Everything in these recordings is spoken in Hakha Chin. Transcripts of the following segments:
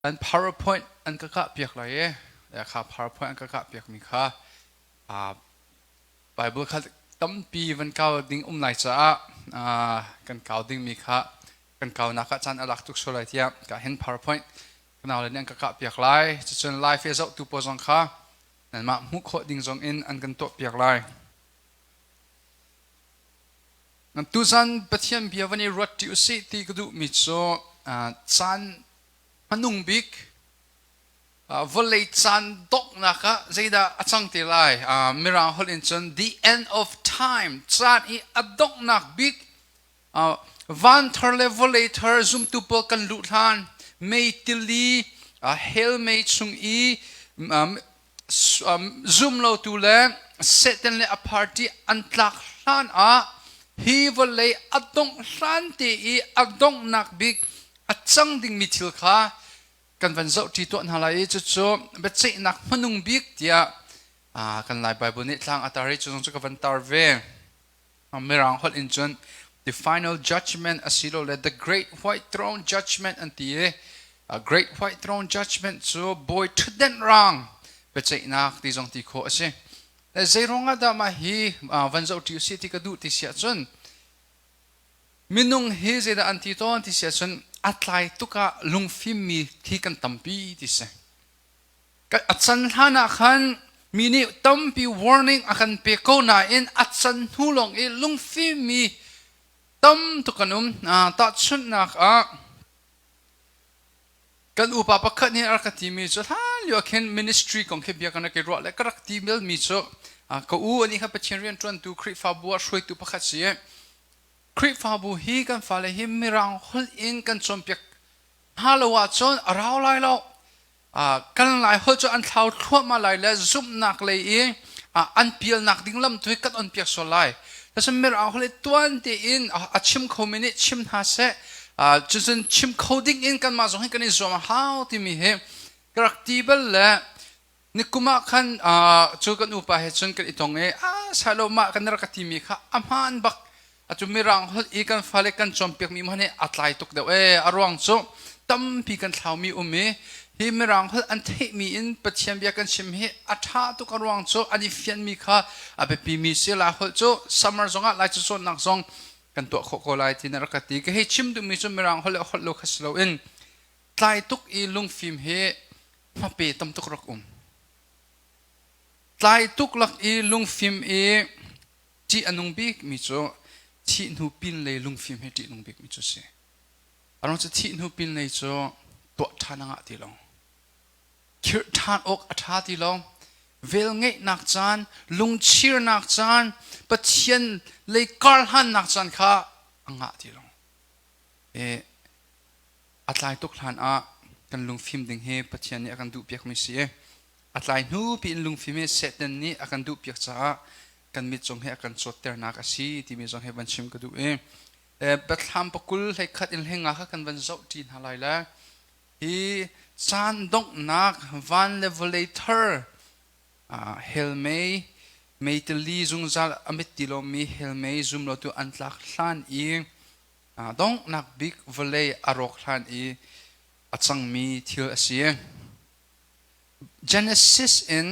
An PowerPoint an ka kah piak lai i kha PowerPoint an ka kah piak mi kha Bible kha tampi van kau ding um lai caah kan kau ding mi kha kan kaunak ah caan a lak tuk sual lai tiah ka hin PowerPoint ka nau le nih an ka kah piak lai. Cucun live i zohtu pawl zong kha nanmah hmuh khawh ding zong in an kan tuah piak lai. Tuzan Pathian bia van i ruat ṭi usih ti ka duhmi cu caan hmanung bik vawlei caan donghnak ah zeidah a cang te lai? Mirang holh in cun the end of time, caan i a donghnak bik, van thar le vawlei thar zumtu pawl kan luh hlan mei tili hell mei chung i zum lotu le Satan le a party an tlak hlan ah hi vawlei a dongh hlan te i a donghnak bik a cang dingmi thil kha kan van zohṭi tuah hna lai i cucu biaceihnak hmanung bik tiah kan Lai Bible nih tlang a tar i cu zong cu ka van tar ve. Mirang holh in cun the final judgment asilole the great white throne judgment an ti i great white throne judgment cu bawi ṭhutdenh rang biaceihnak ti zong ti khawh a si. Zei ruangah dah mah hi van zohṭi usih ti ka duh ti si ahcun minung hi zeidah an ti tawn ti si ahcun a tlai tuk ah lungfimmi khi kan tampi ti si. A can hlan ah khan mi nih tampi warning a kan pek ko nain a can hnu lawng i lungfimmi tam tuk kan um. Tahchunhnak ah kan upa pakhat nih a rak ka timi cu hlan lio ah khin ministry kong khi bia kan rak i ruah le ka rak ti mi cu ka u anih kha Pathian rianṭuantu Khrihfabu ah hruaitu pakhat si i Khrihfabu hi kan fale hi Mirang holh in kan cawnpiak hna lo ahcun a rau lai lo. Kan Lai holh cu an thlau thluahmah lai le zumhnak lei i an pialnak ding lam tu hi kan on piak sual lai. Tasin Mirang holh i tuan tein a chim khomi nih chim hna seh, cucun chim kho ding in kanmah zong hi kan i zuam a hau timi hi ka rak ti bal le nikum ah khan cu kan upa he cun kan i tong i a silo mah kan rak ka timi kha a hmaan bak. Atu Mirang holh i kan fale kan cawnpiakmi hmanh hi a tlai tuk deuh ee. A ruang cu tampi kan thlaumi um i hi Mirang holh an theihmi in Pathian bia kan chim hi a ṭha tuk. A ruang cu an i fianmi kha a biapimi si. Lai holh cu summer zongah Lai cacawnnak zong kan tuah khawh ko lai ti na rak ka ti. Ka hei chim duhmi cu Mirang holh le holh lo kha si loin tlai tuk i lungfim hi hmape tam tuk rak um. Tlai tuk lak i lungfim i ṭih a nung bikmi cu thih hnu pinlei lungfim hi ṭih nung bikmi cu si. A ruang cu thih hnu pinlei cu tuah ṭhan a ngah ti lo. Khirh ṭhan awk a ṭha ti lo. Velngeihnak caan, lungchirnak caan, Pathian lei karhlannak caan kha a ngah ti lo. E, a tlai tuk hlan ah kan lungfim ding hi Pathian nih a kan duhpiakmi si i a tlai hnu piin lungfim hi Satan nih a kan duhpiak caah kan mit zong hi a kan cawtternak a si timi zong hi van chim ka duh i Biathlam pakul hleikhat in hleinga kha kan van zoh ṭi hna lai le hi caan donghnak van le vawlei thar hell mei meitali zungzal a mit ti lomi hell mei zum lotu an tlak hlan i donghnak bik vawlei a rawk hlan i a cangmi thil a si. Genesis in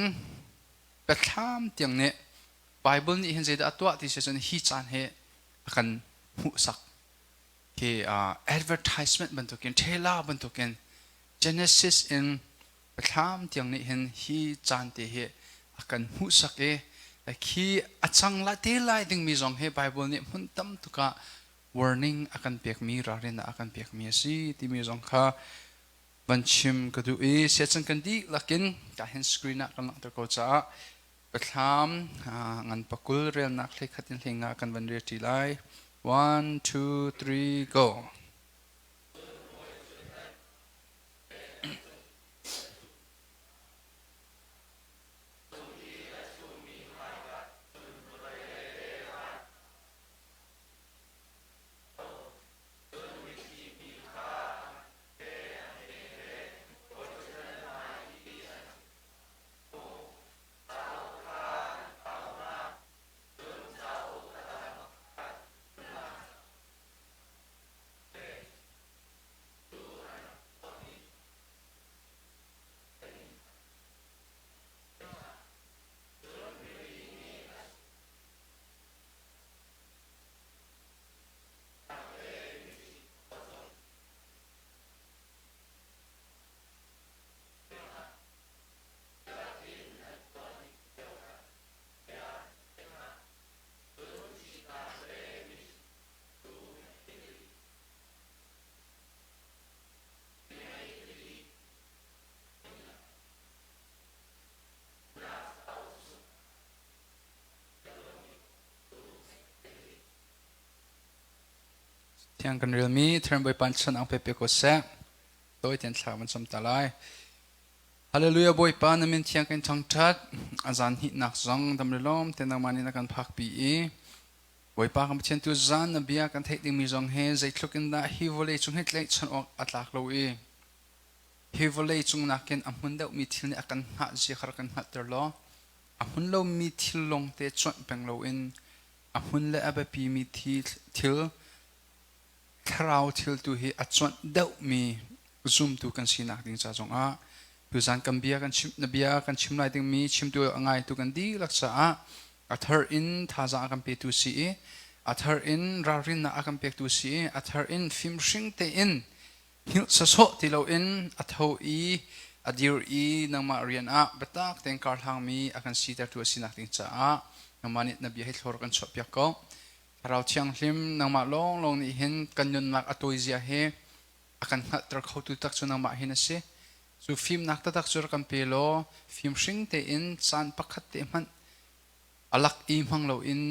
Biathlam tiang nih Bible nih hin zeidah a tuah ti si cun hi caan hi a kan hmuhsak. Hi advertisement bantukin, trailer bantukin Genesis in Biathlam tiang nih hin hi caan te hi a kan hmuhsak i khi a cang la te lai dingmi zong hi Bible nih hmun tam tuk ah warning a kan pekmi, ralrin a kan pekmi a si timi zong kha van chim ka duh i siacun kan dihlak in ka hin screen ah kan langhter ko caah Biathlam ngan pakul relnak hleikhat in hleinga kan van rel ṭi lai. 1 2 3 go. Thiang kan relmi Thiang Bawipa chan ang pe pe ko seh. Tawi tian thla kan cam ta lai. Hallelujah Bawipa na min thiang kan thangthat a zan hnih nak zong dam le lawm te nangmah nih na kan phak pi i Bawipa kan Pathian tu zan na bia kan theih dingmi zong hi zeitluk in dah hi vawlei cung hi tlaihchan awk a tlak lo i hi vawlei cung nakin a hmun deuhmi thil nih a kan hngah zia kha rak kan hngalhter law a hmun lomi thil lawng te cuanh peng loin a hmun le a biapimi thil thlarau thil tu hi a cuanh deuhmi zumtu kan sinak ding ca zongah tuzan kan bia kan chim na bia kan chim lai dingmi chimtu a ngaitu kan dihlak caah a thar in thazaang a kan petu si i a thar in ralrinnak a kan pektu si i a thar in fimhring tein hngilh sawsawh ti loin a tho i a dir i nangmah rian ah biatak tein karhlangmi a kan sitertu a sinak ding caah nangmah nih na bia hi thlor kan chuahpiak ko. Thlarau Thianghlim nangmah lawnglawng nih hin kan nunnak a tawizia hi a kan hngalhter khotu tak cu nangmah hin a si. Cu fimnak taktak cu rak kan pe law fimhring tein caan pakhat te hmanh a lak i hmang loin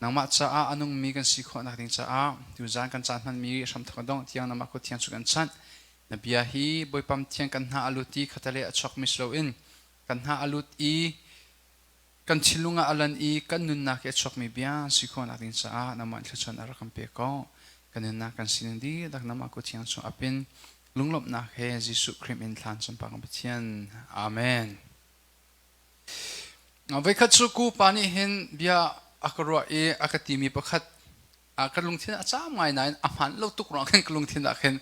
nangmah caah a nungmi kan si khawh nak ding caah tuzaan kan caan hmanmi hramthok dongh tiang nangmah kut thiang cu kan chanh. Na bia hi Bawipa thiang kan hna a lut i khatale a chuakmi si loin kan hna a lut i kan thinlung ah a lan i kan nunnak i a chuakmi bia si khawhnak ding caah nangmah thluachuah a rak kan pe ko. Kan nunnak kan sining dihlak nangmah kut thiang chung apin lunglawmhnak he Jesuh Khrih min thlan sunpak Pathian. Amen. Voikhat cu ku pa nih hin bia a ka ruah i a ka timi pakhat ka lungthin a caam ngai nain a hmaan lo tuk ruang khin ka lungthin ah khin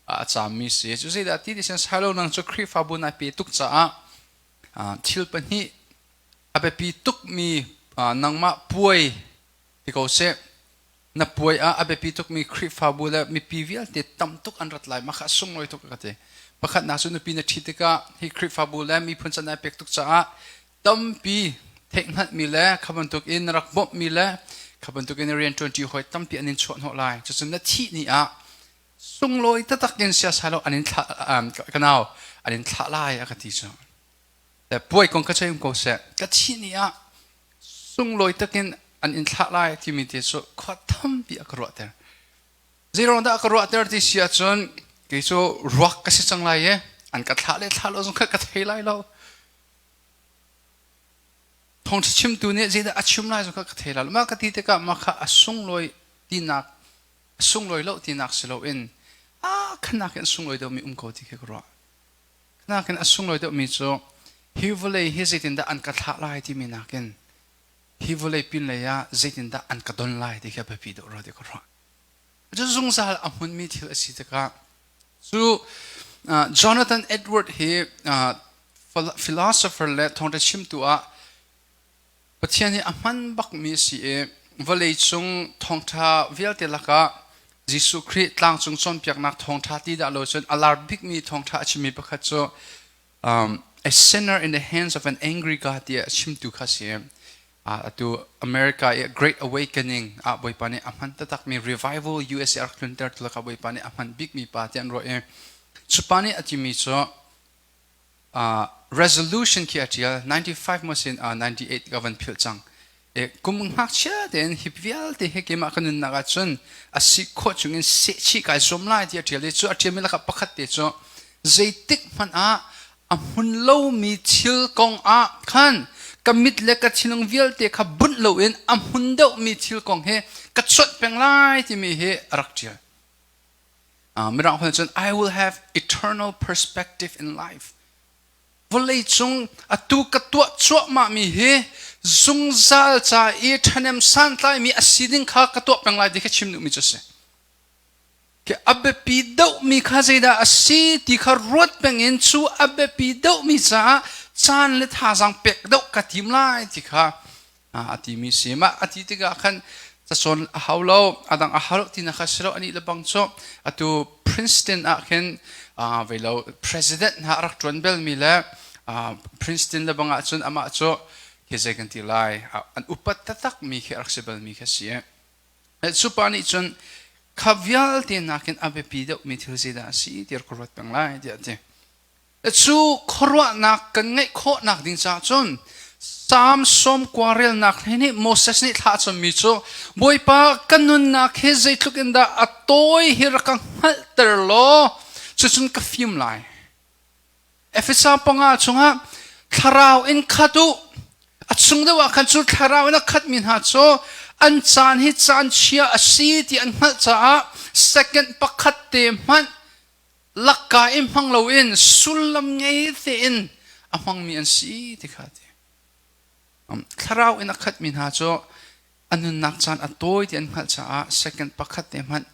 a caammi si. Cu zeidah ti ti sin Silo nang cu Khrihfabu nai pe tuk caah thil pahnih a biapi tukmi nangmah puai ti ko seh na puai ah a biapi tukmi Khrihfabu le mipi vialte tam tuk an rat lai mah kha a sunglawi tuk ka ti. Pakhatnak cu nupi na ṭhi tikah hi Khrihfabu le miphun can ai pek tuk caah tampi theihhngalhmi le kha bantuk in na rak bawmhmi le kha bantuk in rian ṭuanṭi hawi tampi an in chuahhnawh lai. Cucun na thih ni ah sunglawi taktak in siasai lo an in thlah ka nau an in thlah lai a ka ti cu. Le puai kong ka ceih ko seh ka thih ni ah sunglawi takin an in thlah lai timi te cu khua tampi a ka ruahter. Zeiruang dah a ka ruahter ti si ahcun kei cu ruak ka si cang lai i an ka thlah le thlah lo zong kha ka thei lai lo. Thawngṭha chimtu nih zeidah a chim lai zong kha ka thei lai lo. Mah ka ti tikah mah kha a sunglawi tinak a sunglawi lo tinak si loin a khanak in a sunglawi deuhmi um ko ti khi ka ruah. Nakin a sunglawi deuhmi cu hi vawlei hi zeitindah an ka thlah lai timi nakin hi vawlei pinlei ah zeitindah an ka don lai ti khi a biapi deuh rua ti ka ruah. Cu zungzal a hmunmi thil a si tikah cu Jonathan Edward hi philosopher le thawngṭha chimtu ah Pathian hi a hman bakmi a si i vawleicung thawngṭha vialte lakah Jesuh Khrih tlangcung cawnpiaknak thawngṭha ti dah lo cun a lar bikmi thawngṭha a chimmi pakhat cu a sinner in the hands of an angry God tiah a chimtu kha a si. Atu America i Great Awakening ah Bawipa nih a hman taktakmi revival USA a rak tlunter tu lakah Bawipa nih a hman bikmi pa tiah an ruah i cu pa nih a timi cu resolution khi a ṭial 95 maw sin 98 ka van philh cang. Kum ngakchia tein hi vialte hi keimah ka nunnak ahcun a si khawh chungin sehchih kai zuam lai ti a ṭial i cu a ṭialmi lakah pakhat te cu zeitik hmanh ah a hmun lomi thil kong ah khan ka mit le ka thinlung vialte kha bunh loin a hmun deuhmi thil kong hi ka cuanh peng lai timi hi a rak ṭial. Mirang holh cun I will have eternal perspective in life. Vawleicung atu ka tuah cuahmahmi hi zungzal ca i ṭhahnem santlaimi a si ding kha ka tuah peng lai ti kha chim duhmi cu a si. Khi a biapi deuhmi kha zeidah a si ti kha ruat peng in cu a biapi deuhmi caah caan le thazaang pek deuh ka tim lai ti kha a timi si. Mah a ti tikah khan cacawn a hau lo, a dang a hau lo tinak kha si lo. Anih le bang cu atu Princeton ah khin vei lo president hna a rak ṭuan belmi le Princeton le bang ahcun amah cu khi zei kan ti lai an upat taktak mi khi a rak si balmi khi a si. Cu pa nih cun kha vialte nakin a biapi deuhmi thil zeidah a si ti rak ruat peng lai tiah a ti. Cu khuaruahnak kan ngeih khawhnak ding caah cun Psalm 90 relnak hlei nih Moses nih thla a cammi cu Bawipa kan nunnak hi zeitluk in dah a tawi hi rak ka hngalhter law cucun ka fim lai. Efesa 5 chungah thlarau in khat u. A chung deuh ah khan cu thlarau in a khatmi hna cu an caan hi caan chia a si ti an hngalh caah second pakhat te hmanh lakka in hmang loin sullam ngei tein a hmangmi an si ti kha ti. Thlarau in a khatmi hna cu a nunnak caan a tawi ti an hngalh caah second pakhat te hmanh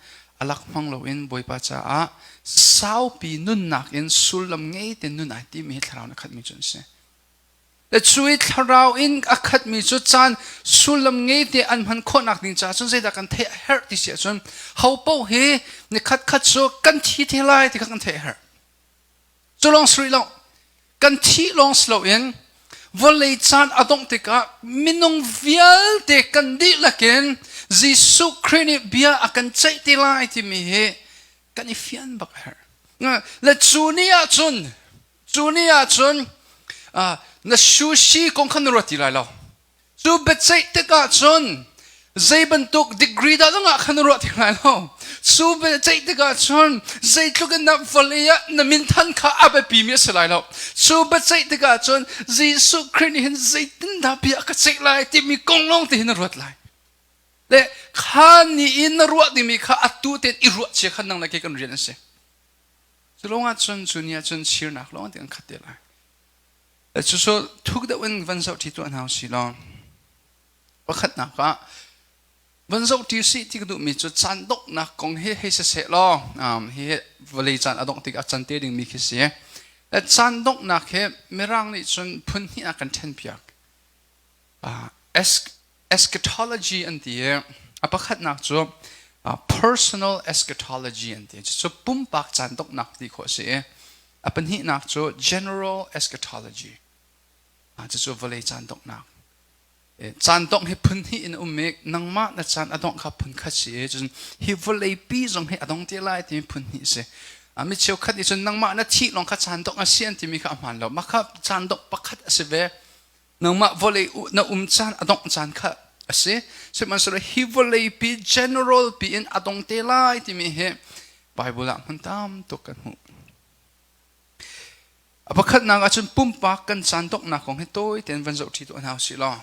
a lak hmang loin Bawipa caah saupi nunnak in sullam ngei te nun ai timi hi thlarau in a khatmi cu an si. Le cu i thlarau in a khatmi cu caan sullam ngei te an hman khawhnak ding caah cun zeidah kan theih a herh ti si ahcun ho paoh hi ni khat khat cu kan thi te lai ti kha kan theih a herh. Cu lawng si rih lo. Kan thih lawng si loin vawlei caan a dongh tikah minung vialte kan dihlak in Jesuh Khrih nih bia a kan ceih te lai timi hi kan i fian bak a herh. Le cu ni ahcun cu ni ahcun na sushi kong kha na ruat ti lai lo. Cu biaceih tikah cun zei bantuk degree dah zongah khan na ruah ti lai lo. Cu biaceih tikah cun zeitluk in dah vawlei ah na minthan kha a biapimi a si lai lo. Cu biaceih tikah cun Jesuh Khrih nih hin zeitindah bia a ka ceih lai timi kong lawng te hin na ruat lai. Le kha ni in na ruah dingmi kha atu tein i ruah cia kha nang le kei kan rian an si. Cu lawngah cun cu ni ah cun sirnak lawng te kan khat te lai. Cucu thuk deuh in van zohṭi tuah hna usih law pakhatnak ah van zohṭi usih ti ka duhmi cu caan donghnak kong hi hei siseh law hi vawlei caan a dongh tikah can te dingmi khi si. Caan donghnak hi Mirang nih cun phun hnih ah kan ṭhenpiak. Eschatology an ti i a pakhatnak cu personal eschatology an ti. Cucu pumpak caan donghnak ti khawh a si i A pahnihnak cu general eschatology. Cucu vawlei caan donghnak. Caan dongh hi phun hnih in um i nangmah na caan a dongh kha phun khat si i cun hi vawlei pi zong hi a dong te lai timi phun hnih si. Mi cheukhat nih cun nangmah na thih lawng kha caan dongh a si an timi kha a hmaan lo. Mah kha caan dongh pakhat a si ve. Nangmah vawlei na um caan a dongh caan kha a si. Sihmanhsehlaw hi vawlei pi general pi in a dong te lai timi hi Bible ah hmun tam tuk kan hmuh. A pakhatnak ahcun pumpak kan caan donghnak kong hi tawi tein van zoh ṭi tuah hna usih law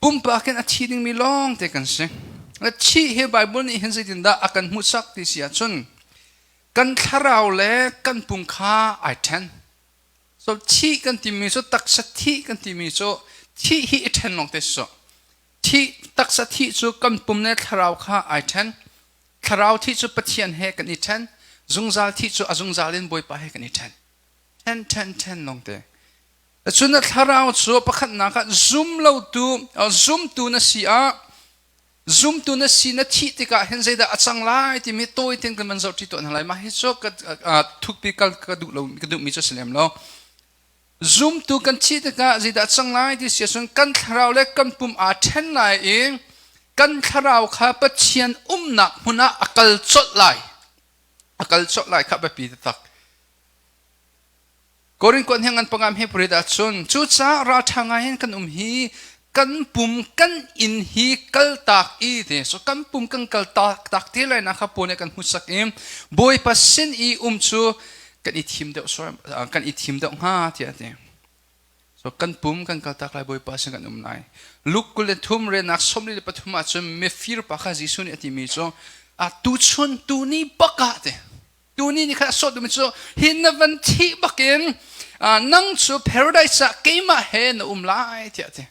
pumpak in a thi dingmi lawng te kan si. Le thih hi Bible nih hin zeitindah a kan hmuhsak ti si ahcun kan thlarau le kan pum kha ai ṭhen. So thih kan timi cu taksa thih kan timi cu thih hi i ṭhen lawng te si. Thih taksa thih cu kan pum le thlarau kha ai ṭhen. Thlarau thih cu Pathian he kan i ṭhen. Zungzal thih cu a zungzal in Bawipa he kan i ṭhen. Ṭhen ṭhen ṭhen lawng te. Cun na thlarau cu pakhatnak ah zum lotu zumtu na si ah zumtu na si na thih tikah hin zeidah a cang lai timi tawi tein kan van zohṭi tuah hna lai. Mah hi cu ka thukpi kal ka duh lo ka duhmi cu a si lem lo. Zumtu kan thih tikah zeidah a cang lai ti si ahcun kan thlarau le kan pum aa ṭhen lai i kan thlarau kha Pathian umnak hmun ah a kal colh lai. A kal colh lai kha biapi taktak. Korin kuan hi ngan pangam he purit ahcun cucaah ralṭha ngai in kan um hi kan pum kan inn hi kaltak i te so kan pum kan kal tak tak te lai na kha paul nih kan hmuhsak i Bawipa sin i um cu kan i thim deuh kan i thim deuh hnga tiah a ti so kan pum kan kaltak lai Bawipa sin kan um lai Luke 23 renak 43 ahcun mifir pa kha Jesuh nih a timi cu a tuchun tuni bak ah te Tuni nih khan a sawh duhmi cu hi na van thih bakin nang cu paradise ah keimah he na um lai tiah a ti.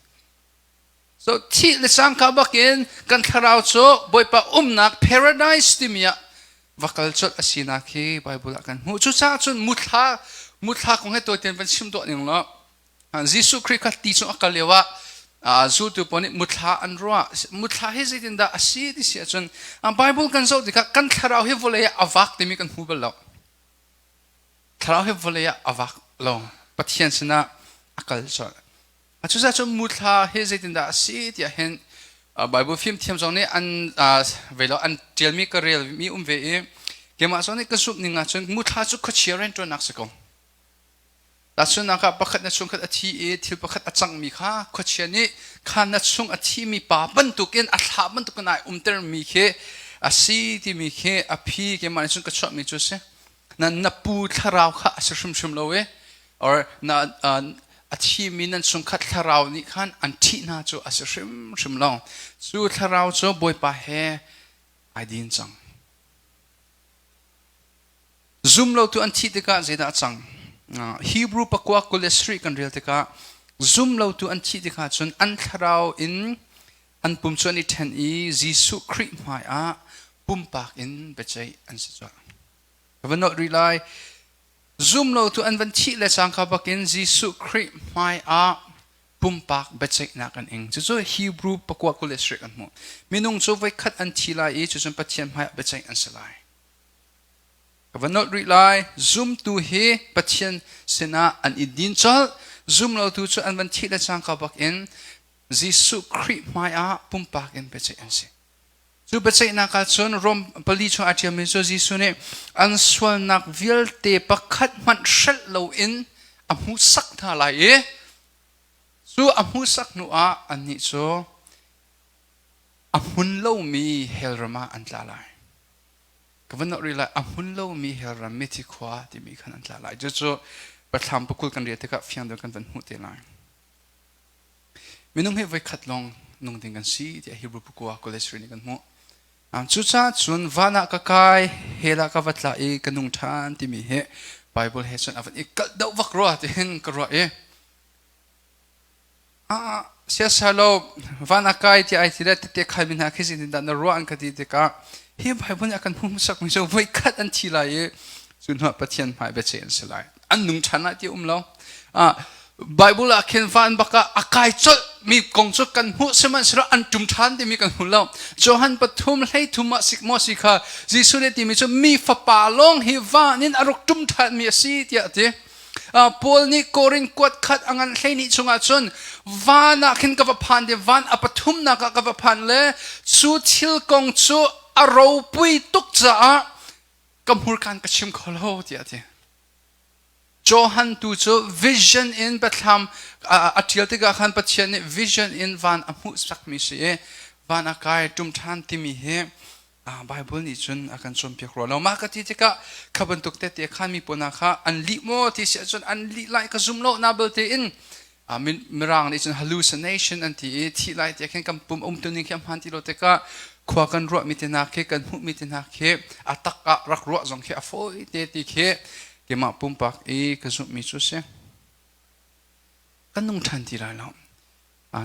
So thih le cangka bakin kan thlarau cu Bawipa umnak paradise timi ah va kal colh a sinak hi Bible ah kan hmuh. Cucaah cun muthla muthla kong he tawi tein van chim duah ning law Jesuh Khrih kha ti cung a kal lio ah zultu pawl nih muthla an ruah. Muthla hi zeitindah a si ti si ahcun Bible kan zoh tikah kan thlarau hi vawlei ah a vak timi kan hmu bal lo. Thlarau hi vawlei ah a vak lo. Pathian sinah a kal colh. Cucaah cun muthla hi zeitindah a si tiah hin Bible fimthiam zong nih an ve lo an ṭialmi ka relmi um ve i keimah zong nih ka zumh ning ahcun muthla cu khuachia rianṭuannak si ko. Tahchunhnak ah pakhat na chungkhat a thi i thil pakhat a cangmi kha khuachia nih kha na chung a thimi pa bantukin a thla bantukin ai umtermi khi A si timi khi a phi keimah nih cun ka chuahmi cu a si. Na na pu thlarau kha a si hrimhrim lo i or na a thimi nan chungkhat thlarau nih khan an ṭhih hna cu a si hrimhrim lo. Cu thlarau cu Bawipa he ai din cang. Zum lotu an thih tikah zeidah a cang? Hebrew pakua 27 kan rel tikah zum lotu an thih tikah cun an thlarau in an pum cu an i ṭhen i Jesuh Khrih hmai ah pumpak in biaceih an si colh. Ka van nolh rih lai. Zum lotu an van thih le cangka bakin Jesuh Khrih hmai ah pumpak biaceihnak an ing. Cucu Hebrew pakua 27 kan hmuh. Minung cu voikhat an thi lai i cucun Pathian hmai ah biaceih an si lai. Ka va nolh rih lai. Zumtu hi Pathian sinah an i din colh. Zumlotu cu an van thih le cangka bakin Jesuh Khrih hmai ah pumpak in biaceih an si. Cu biaceihnak ah cun Rom pali chung aa ṭialmi cu Jesuh nih an sualnak vialte pakhat hmanh hrelh loin a hmuhsak hna lai i cu a hmuhsak hnu ah annih cu a hmun lomi hell ram ah an tla lai. Ka van rih lai a hmun lomi hell ram mithi khua timi khan an tla lai. Cucu Biathlam pakul kan rel tikah fiang deuh kan van hmuh te lai. Minung hi voikhat lawng nung ding kan si tiah Hebrew pakua college nih kan hmuh. Cucaah cun van ah ka kai, hell ah ka va tla i ka nung ṭhan timi hi Bible he cun a van i kalh deuh vak rua tihin ka ruah i Siasalo van a kai tiah ai ti le tete khaimi hna khi zeitindah na ruah an ka ti tikah hi Bible nih a kan hmuhsak mi cu voikhat an thi lai i cu hnuah Pathian hmai biaceih an si lai. An nung ṭhan lai ti um lo. Bible ah khin van bak ah a kai colh mi kong cu kan hmuh sihmanhsehlaw an ṭum ṭhan timi kan hmu lo. Johan pathum 13 ah sik maw si kha Jesuh nih timi cu mi fapa lawng hi van in a rak ṭum ṭhan mi a si tiah a ti. Paul nih Korin kuat khat a ngan 12 chungah cun van ah khin ka va phan te van a pathumnak ah ka va phan le cu thil kong cu a ropui tuk caah ka hmurkan ka chim kho lo tiah a ti. Johan tu cu vision in biathlam a ṭial tikah khan Pathian nih vision in van a hmuhsakmi si i van a kai ṭum ṭhan timi hi Bible nih cun a kan cawnpiak rua lo. Mah ka ti tikah kha bantuk tete khan mi pawl hna kha an lih maw ti si ahcun an lih lai ka zum lo na belte in mirang nih cun hallucination an ti i thih lai ti khin kan pum um tuning khi a hmaan ti lo tikah khua kan ruah mi te hna khi kan hmuh mi te hna khi a tak ah rak ruah zong khi a fawi te ti khi keimah pumpak i ka zumh mi cu si. Kan nung ṭhan ti lai lo.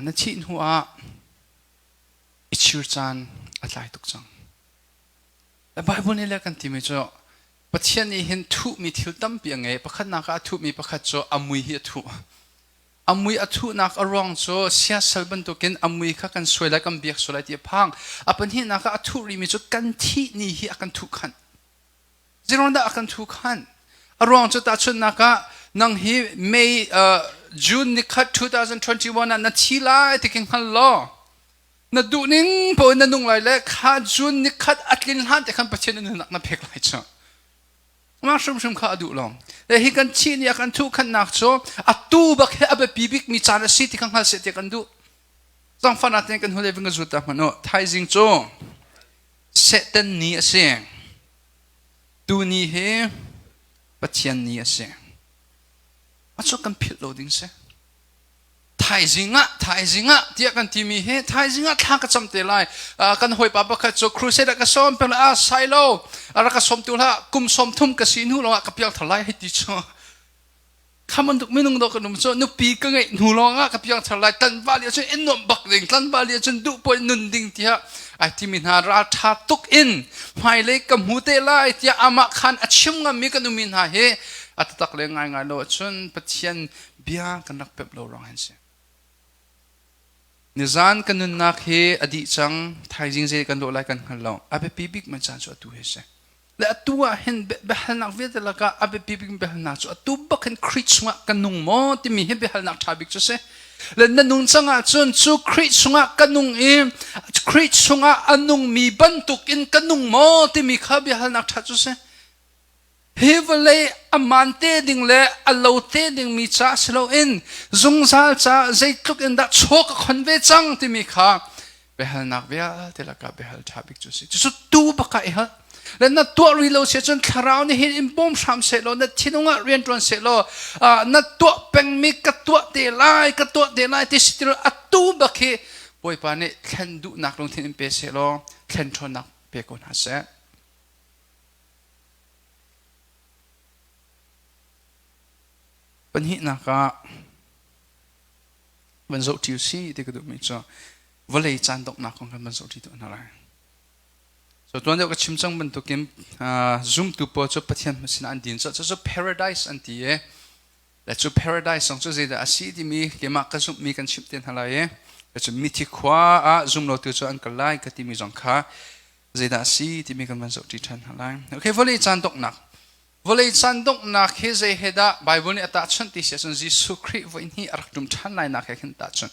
Na thih hnu ah i chir caan a tlai tuk cang. Le Bible nih le kan timi cu Pathian nih hin thuhmi thil tampi a ngei. Pakhatnak ah a thuhmi pakhat cu a mui hi a thuh. A mui a thuhnak a ruang cu siasal bantukin a mui kha kan suai lai, kan biak sual lai ti a phang. A pahnihnak ah a thuh rihmi cu kan thih ni hi a kan thuh khanh. Zeiruangdah a kan thu khan? A ruang cu tahchunhnak ah nang hi May June nikhat 2021 ah na thi lai ti khi hngal law na duh ning paoh in na nung lai le kha June nikhat a tlin hlan te khan Pathian na nunnak na pek lai cu. Mah hrimhrim kha a duh lo. Le hi kan thih ni a kan thuh khannak cu atu bak hi a biapi bikmi caan a si ti kha hngal seh ti kan duh. Zangfahnak tein kan hule ving ka zut ta hmanh u. Thaizing cu Satan ni a si. Tuni hi Pathian ni a si. A cu kan philh lo ding si. Thaizing ah, thaizing ah tiah kan timi hi thaizing ah thla ka cam te lai. Kan hawipa pakhat cu crusade ah ka sawm peng ah sai lo a rak ka sawm tu hlah kum 30 ka si hnu lawngah ka piang thar lai hei ti cu. Kha bantuk minung dawh kan um cu nupi ka ngeih hnu lawngah ka piang thar lai tlanval li ahcun in nuamh bak ding tlanval li ahcun duh puai nun ding tiah ai timi hna ralṭha tuk in hmailei ka hmu te lai tiah amah khan a chim ngammi kan ummi hna hi a taktak le ngaingai lo ahcun Pathian bia kan rak pep lo ruang hin si. Nizan kan nunnak hi a dih cang thaizing zei kan lawh lai kan hngal lo a biapi bik man caan cu atu hi si. Le atu ah hin biahalnak vialte lakah a biapi bik biahalnak cu atu bak hin Khrih chungah ka nung maw timi hi biahalnak ṭha bik cu si. Le na nung cang ahcun cu Khrih chungah ka nung i Khrih chungah a nungmi bantukin ka nung maw timi kha biahalnak ṭha cu si. Hi vawlei a maan te ding le a lo te dingmi ca si loin zungzal ca zeitluk in dah chaw ka khon ve cang timi kha Biahalnak vialte lakah biahal ṭha bik cu a si. Cucu tu bak ah i hal. Le na tuah rih lo si ahcun thlarau nih hin in bawm hram seh law na thinlung ah rian ṭuan seh law na tuah pengmi ka tuah te lai ka tuah te lai ti si ti lo atu bak hi Bawipa nih thlen duhnak lungthin in pe seh law thlen ṭhawnnak pe ko hna seh. Pahnihnak ah van zoh ṭi u si ti ka duhmi cu vawlei caan donghnak kong kan van zoh ṭi tuah hna lai. So tuan deuh ka chim cang bantukin zumtu pawl cu Pathian sinah an din cu cu paradise an ti i le cu paradise zong cu zeidah a si timi keimah ka zumhmi kan chimh te hna lai i le cu mithi khua ah zumlotu cu an kal lai ka timi zong kha zeidah a si timi kan van zoh ṭi ṭhan hna lai. Okay, vawlei caan donghnak. Vawlei caan donghnak hi zei he dah Bible nih a tahchunh ti si ahcun Jesuh Khrih voi hnih a rak ṭum ṭhan lainak he khin tahchunh.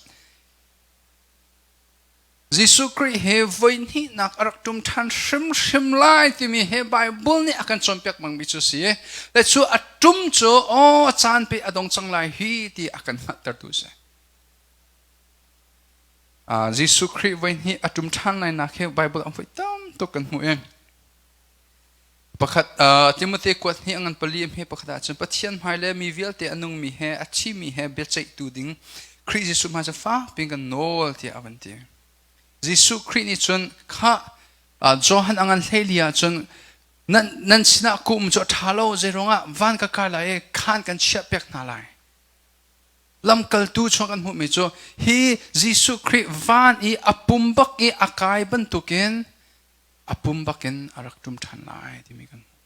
Jesuh Khrih he voi hnihnak a rak ṭum ṭhan hrimhrim lai timi he Bible nih a kan cawnpiak bangmi cu si. Le cu a ṭum cu aw caan pe a dong cang lai hi ti a kan hngalhtertu a si. Jesuh Khrih voi hnih a ṭum ṭhan lainak hi Bible ah voi tam tuk kan hmuh i Pakhat Timote kuat hnih a ngan pali hme pakhat ahcun Pathian hmai le mi vialte a nungmi he a thimi he biaceihtu ding Khrih Jesuh hmai cu fak piin kan nawl tiah a van ti. Jesuh Khrih nih cun khah Johan a ngan hleili ahcun nan, nan sinah ka um cu a ṭha lo zeiruangah van ka kai lai i khaan kan chiahpiak hna lai. Lamkaltu chung kan hmuhmi cu hi Jesuh Khrih van i a pum bak i a kai bantukin a pum bakin a rak ṭum ṭhan lai timi kan hmuh.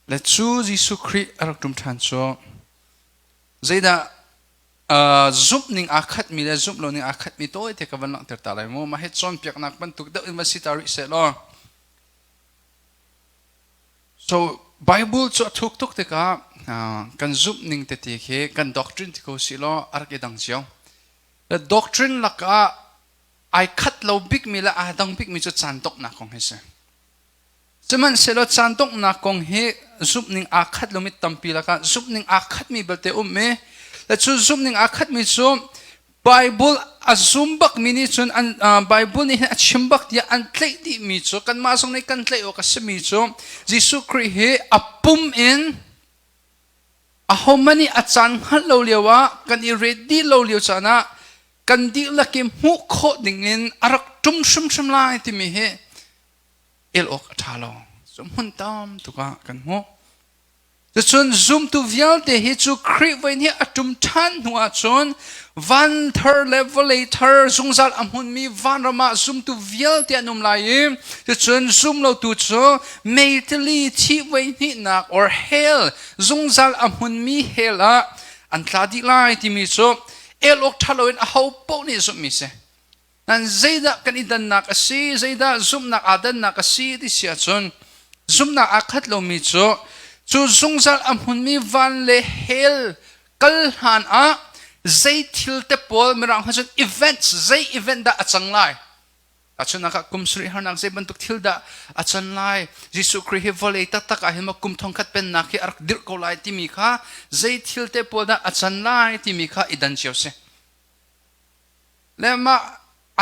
Le cu Jesuh Khrih a rak ṭum ṭhan cu zeidah zumh ning aa khatmi le zumh lo ning aa khatmi tawite ka van langhter ta lai mu. Mah hi cawnpiaknak bantuk deuh in van si ta rih seh law. So Bible cu a thuk tuk tikah kan zumh ning tete khi kan doctrine ti ko si law a rak i dang cio. The doctrine lakah ai khat lo bikmi le aa dang bikmi cu caan donghnak kong hi si. Sihmanhsehlaw caan donghnak kong hi zumhning aa khat lomi tampi lakah zumhning aa khatmi belte um i le cu zumhning aa khatmi cu Bible a zum bakmi nih cun an Bible nih hin a chim bak tiah an tlaih dihmi cu kanmah zong nih kan tlaih awk a simi cu Jesuh Khrih hi a pum in Ahohmanh nih a caan hngalh lo lioah kan i ret dih lo lio caan ah kan dihlak i hmuh khawh dingin a rak ṭum hrimhrim lai timi hi el awk a ṭha lo. Cu hmun tam tuk ah kan hmuh. Cucun zumtu vialte hi cu Khrih voi nih a ṭum ṭhan hnu ahcun van thar le vawlei thar zungzal a hmunmi vanram ah zumtu vialte an um lai i cucun zumlotu cu meitili thih voi hnihnak or hell zungzal a hmunmi hell ah an tla dih lai timi cu el awk ṭha loin aho paoh nih zumhmi si. Nan zeidah kan i dannak a si, zeidah zumhnak aa dannak a si ti si ahcun zumhnak aa khat lomi cu cu zungzal a hmunmi van le hell kal hlan ah zei thil te pawl mirang hna cun events zei event dah a cang lai Tahchunhnak ah kum sarih harnak zei bantuk thil dah a can lai Jesuh Khrih hi vawlei taktak ah hin maw kum thongkhat pennak hi a rak dirh ko lai timi kha zei thil te pawl dah a can lai timi kha i dan cio si. Le mah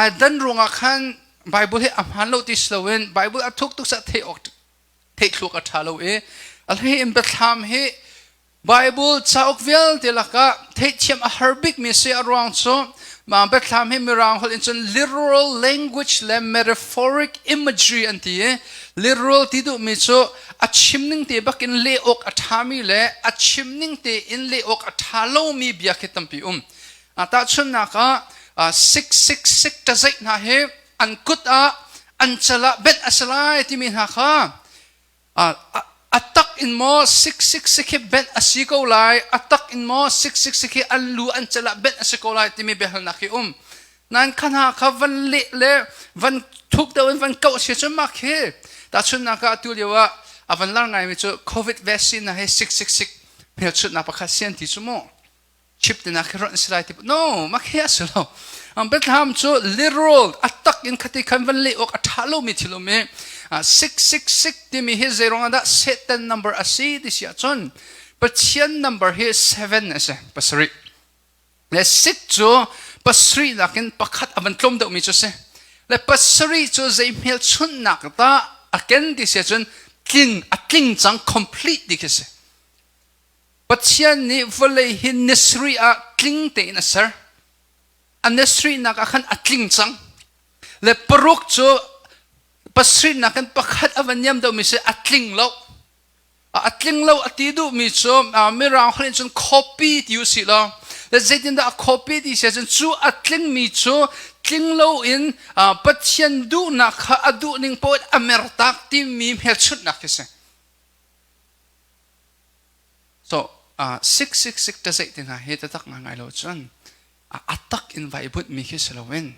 ai dan ruangah khan Bible hi a hmaan lo ti si loin Bible a thuk tuk sa theih awk theih thluak a ṭha lo i a hlei in biathlam hi Bible cauk vialte lakah theihthiam a har bikmi si a ruang cu mah biathlam hi mirang holh in cun literal language le metaphoric imagery an ti i literal ti duhmi cu a chim ning te bakin leh awk a ṭhami le a chim ning tein leh awk a ṭha lomi bia khi tampi um. Tahchunhnak ah 666 ṭazeih hna hi an kut ah an cal ah benh a si lai timi hna kha a tak in maw 666 hi benh a si ko lai a tak in maw 666 hi an lu an cal ah benh a si ko lai timi biahalnak hi um nan kha hna kha van leh le van thuk deuh in van kauh si cun mah khi tahchunhnak ah atu lio ah a van lar ngaimi cu covid vaccine hna hi 666 hmelchunhnak pakhat si an ti cu mu chip te nak khi ron si lai ti no mak hi a si lo Bethlehem cu literal a tak in khati khan van leh awk a tha lomi thil um i 666 timi hi zeiruang dah Satan number a si ti si ahcun Pathian number hi 7 a si pasarih le 6 cu Pasarih nakin pakhat a van tlawm deuhmi cu a si. Le pasarih cu zei hmelchunhnak dah a ken ti si ahcun tling a tling cang, complete ti khi a si. Pathian nih vawlei hi ni sarih ah tling tein a ser. A ni sarihnak ah khan a tling cang. Le paruk cu pasarih nakin pakhat a va niam deuhmi si, a tling lo. A tling lo a ti duhmi cu Mirang holh in cun copy ti u sih law, le zeitindah a copy ti si ahcun cu a tlingmi cu tling loin Pathian duhnak kha a duhning paoh in a mertak timi hmelchunhnak khi si. So 666 ta zeih te hna hi tatak ngai lo cun a tak in vai bunhmi khi si loin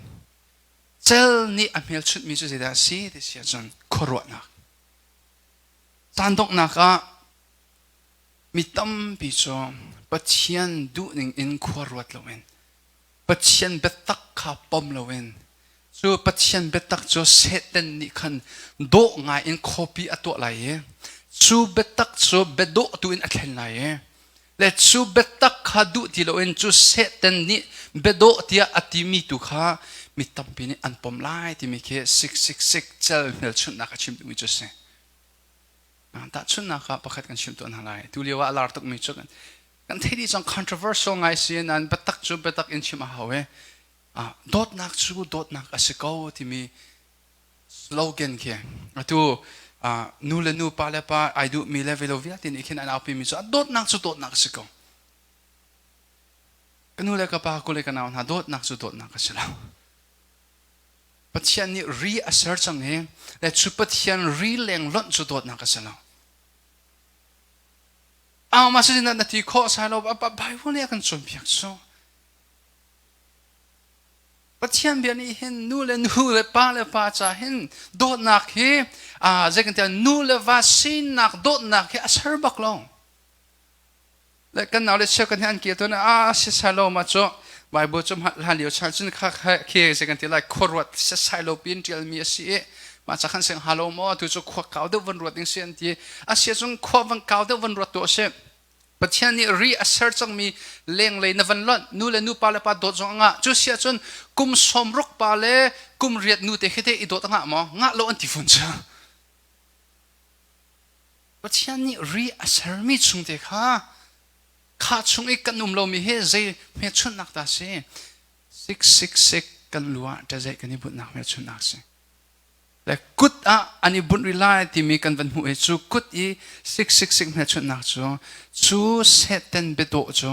cel nih a hmelchunhmi cu zeidah a si ti si ahcun khuaruahnak. Caan donghnak ah mi tampi cu Pathian duhning in khua ruat loin, Pathian biatak kha pom loin, cu Pathian biatak cu Satan nih khan dawh ngai in copy a tuah lai i cu biatak cu biadawh tu in a thlen lai i le cu biatak kha duh ti loin cu Satan nih biadawh tiah a timi tu kha mi tampi nih an pom lai timi khi 666 cel hmelchunhnak a chim duhmi cu a si. Tahchunhnak ah pakhat kan chim tuah hna lai. Tu lio ah a lar tukmi cu kan theih dih cang, controversial ngai si nain biatak cu biatak in chim a hau i dawtnak cu dawtnak a si ko timi slogan khi atu nu le nu, pa le pa ai duhmi le velo vialte nih khin an aupimi cu dawtnak cu dawtnak a si ko. Ka nu le ka pa, ku le ka nau hna, dawtnak cu dawtnak a si lo. Pathian nih ri a ser cang i le cu Pathian ri leng lonh cu dawtnak a si lo. Mah cutin na ti khawh sai lo, Bible nih a kan cawnpiak cu. Pathian bia nih hin nu le nu le pa le pa ca hin dawtnak hi zei kan tiah nu le va sinak dawtnak hi a ser bak lo. Le kan nau le chia kan hi an kir tuan a si sai lo ma cu Bible cu hlan lio chan cun kha khi zei kan ti lai, khuaruat setsai lo pin ṭialmi a si i mah ca khan sing halo maw, tu cu khua kau deuh van ruat ding si an ti a si cun khua van kau deuh van ruat tu a si. Pathian nih ri a ser cangmi lenglei na van lonh, nu le nu, pa le pa dawt zong a ngah cu si ahcun kum 60 pa le kum 8 nu te khi te i dawt a ngah maw? Ngah lo an ti fawn cu. Pathian nih ri a sermi chung te kha kha chung i kan um lomi hi zei hmelchunhnak dah si? 666 kan lu ah ṭazeih kan i bunhnak hmelchunhnak si. Le kut ah an i bunh rih lai timi kan van hmuh i cu kut i 666 hmelchunhnak cu cu Satan biadawh cu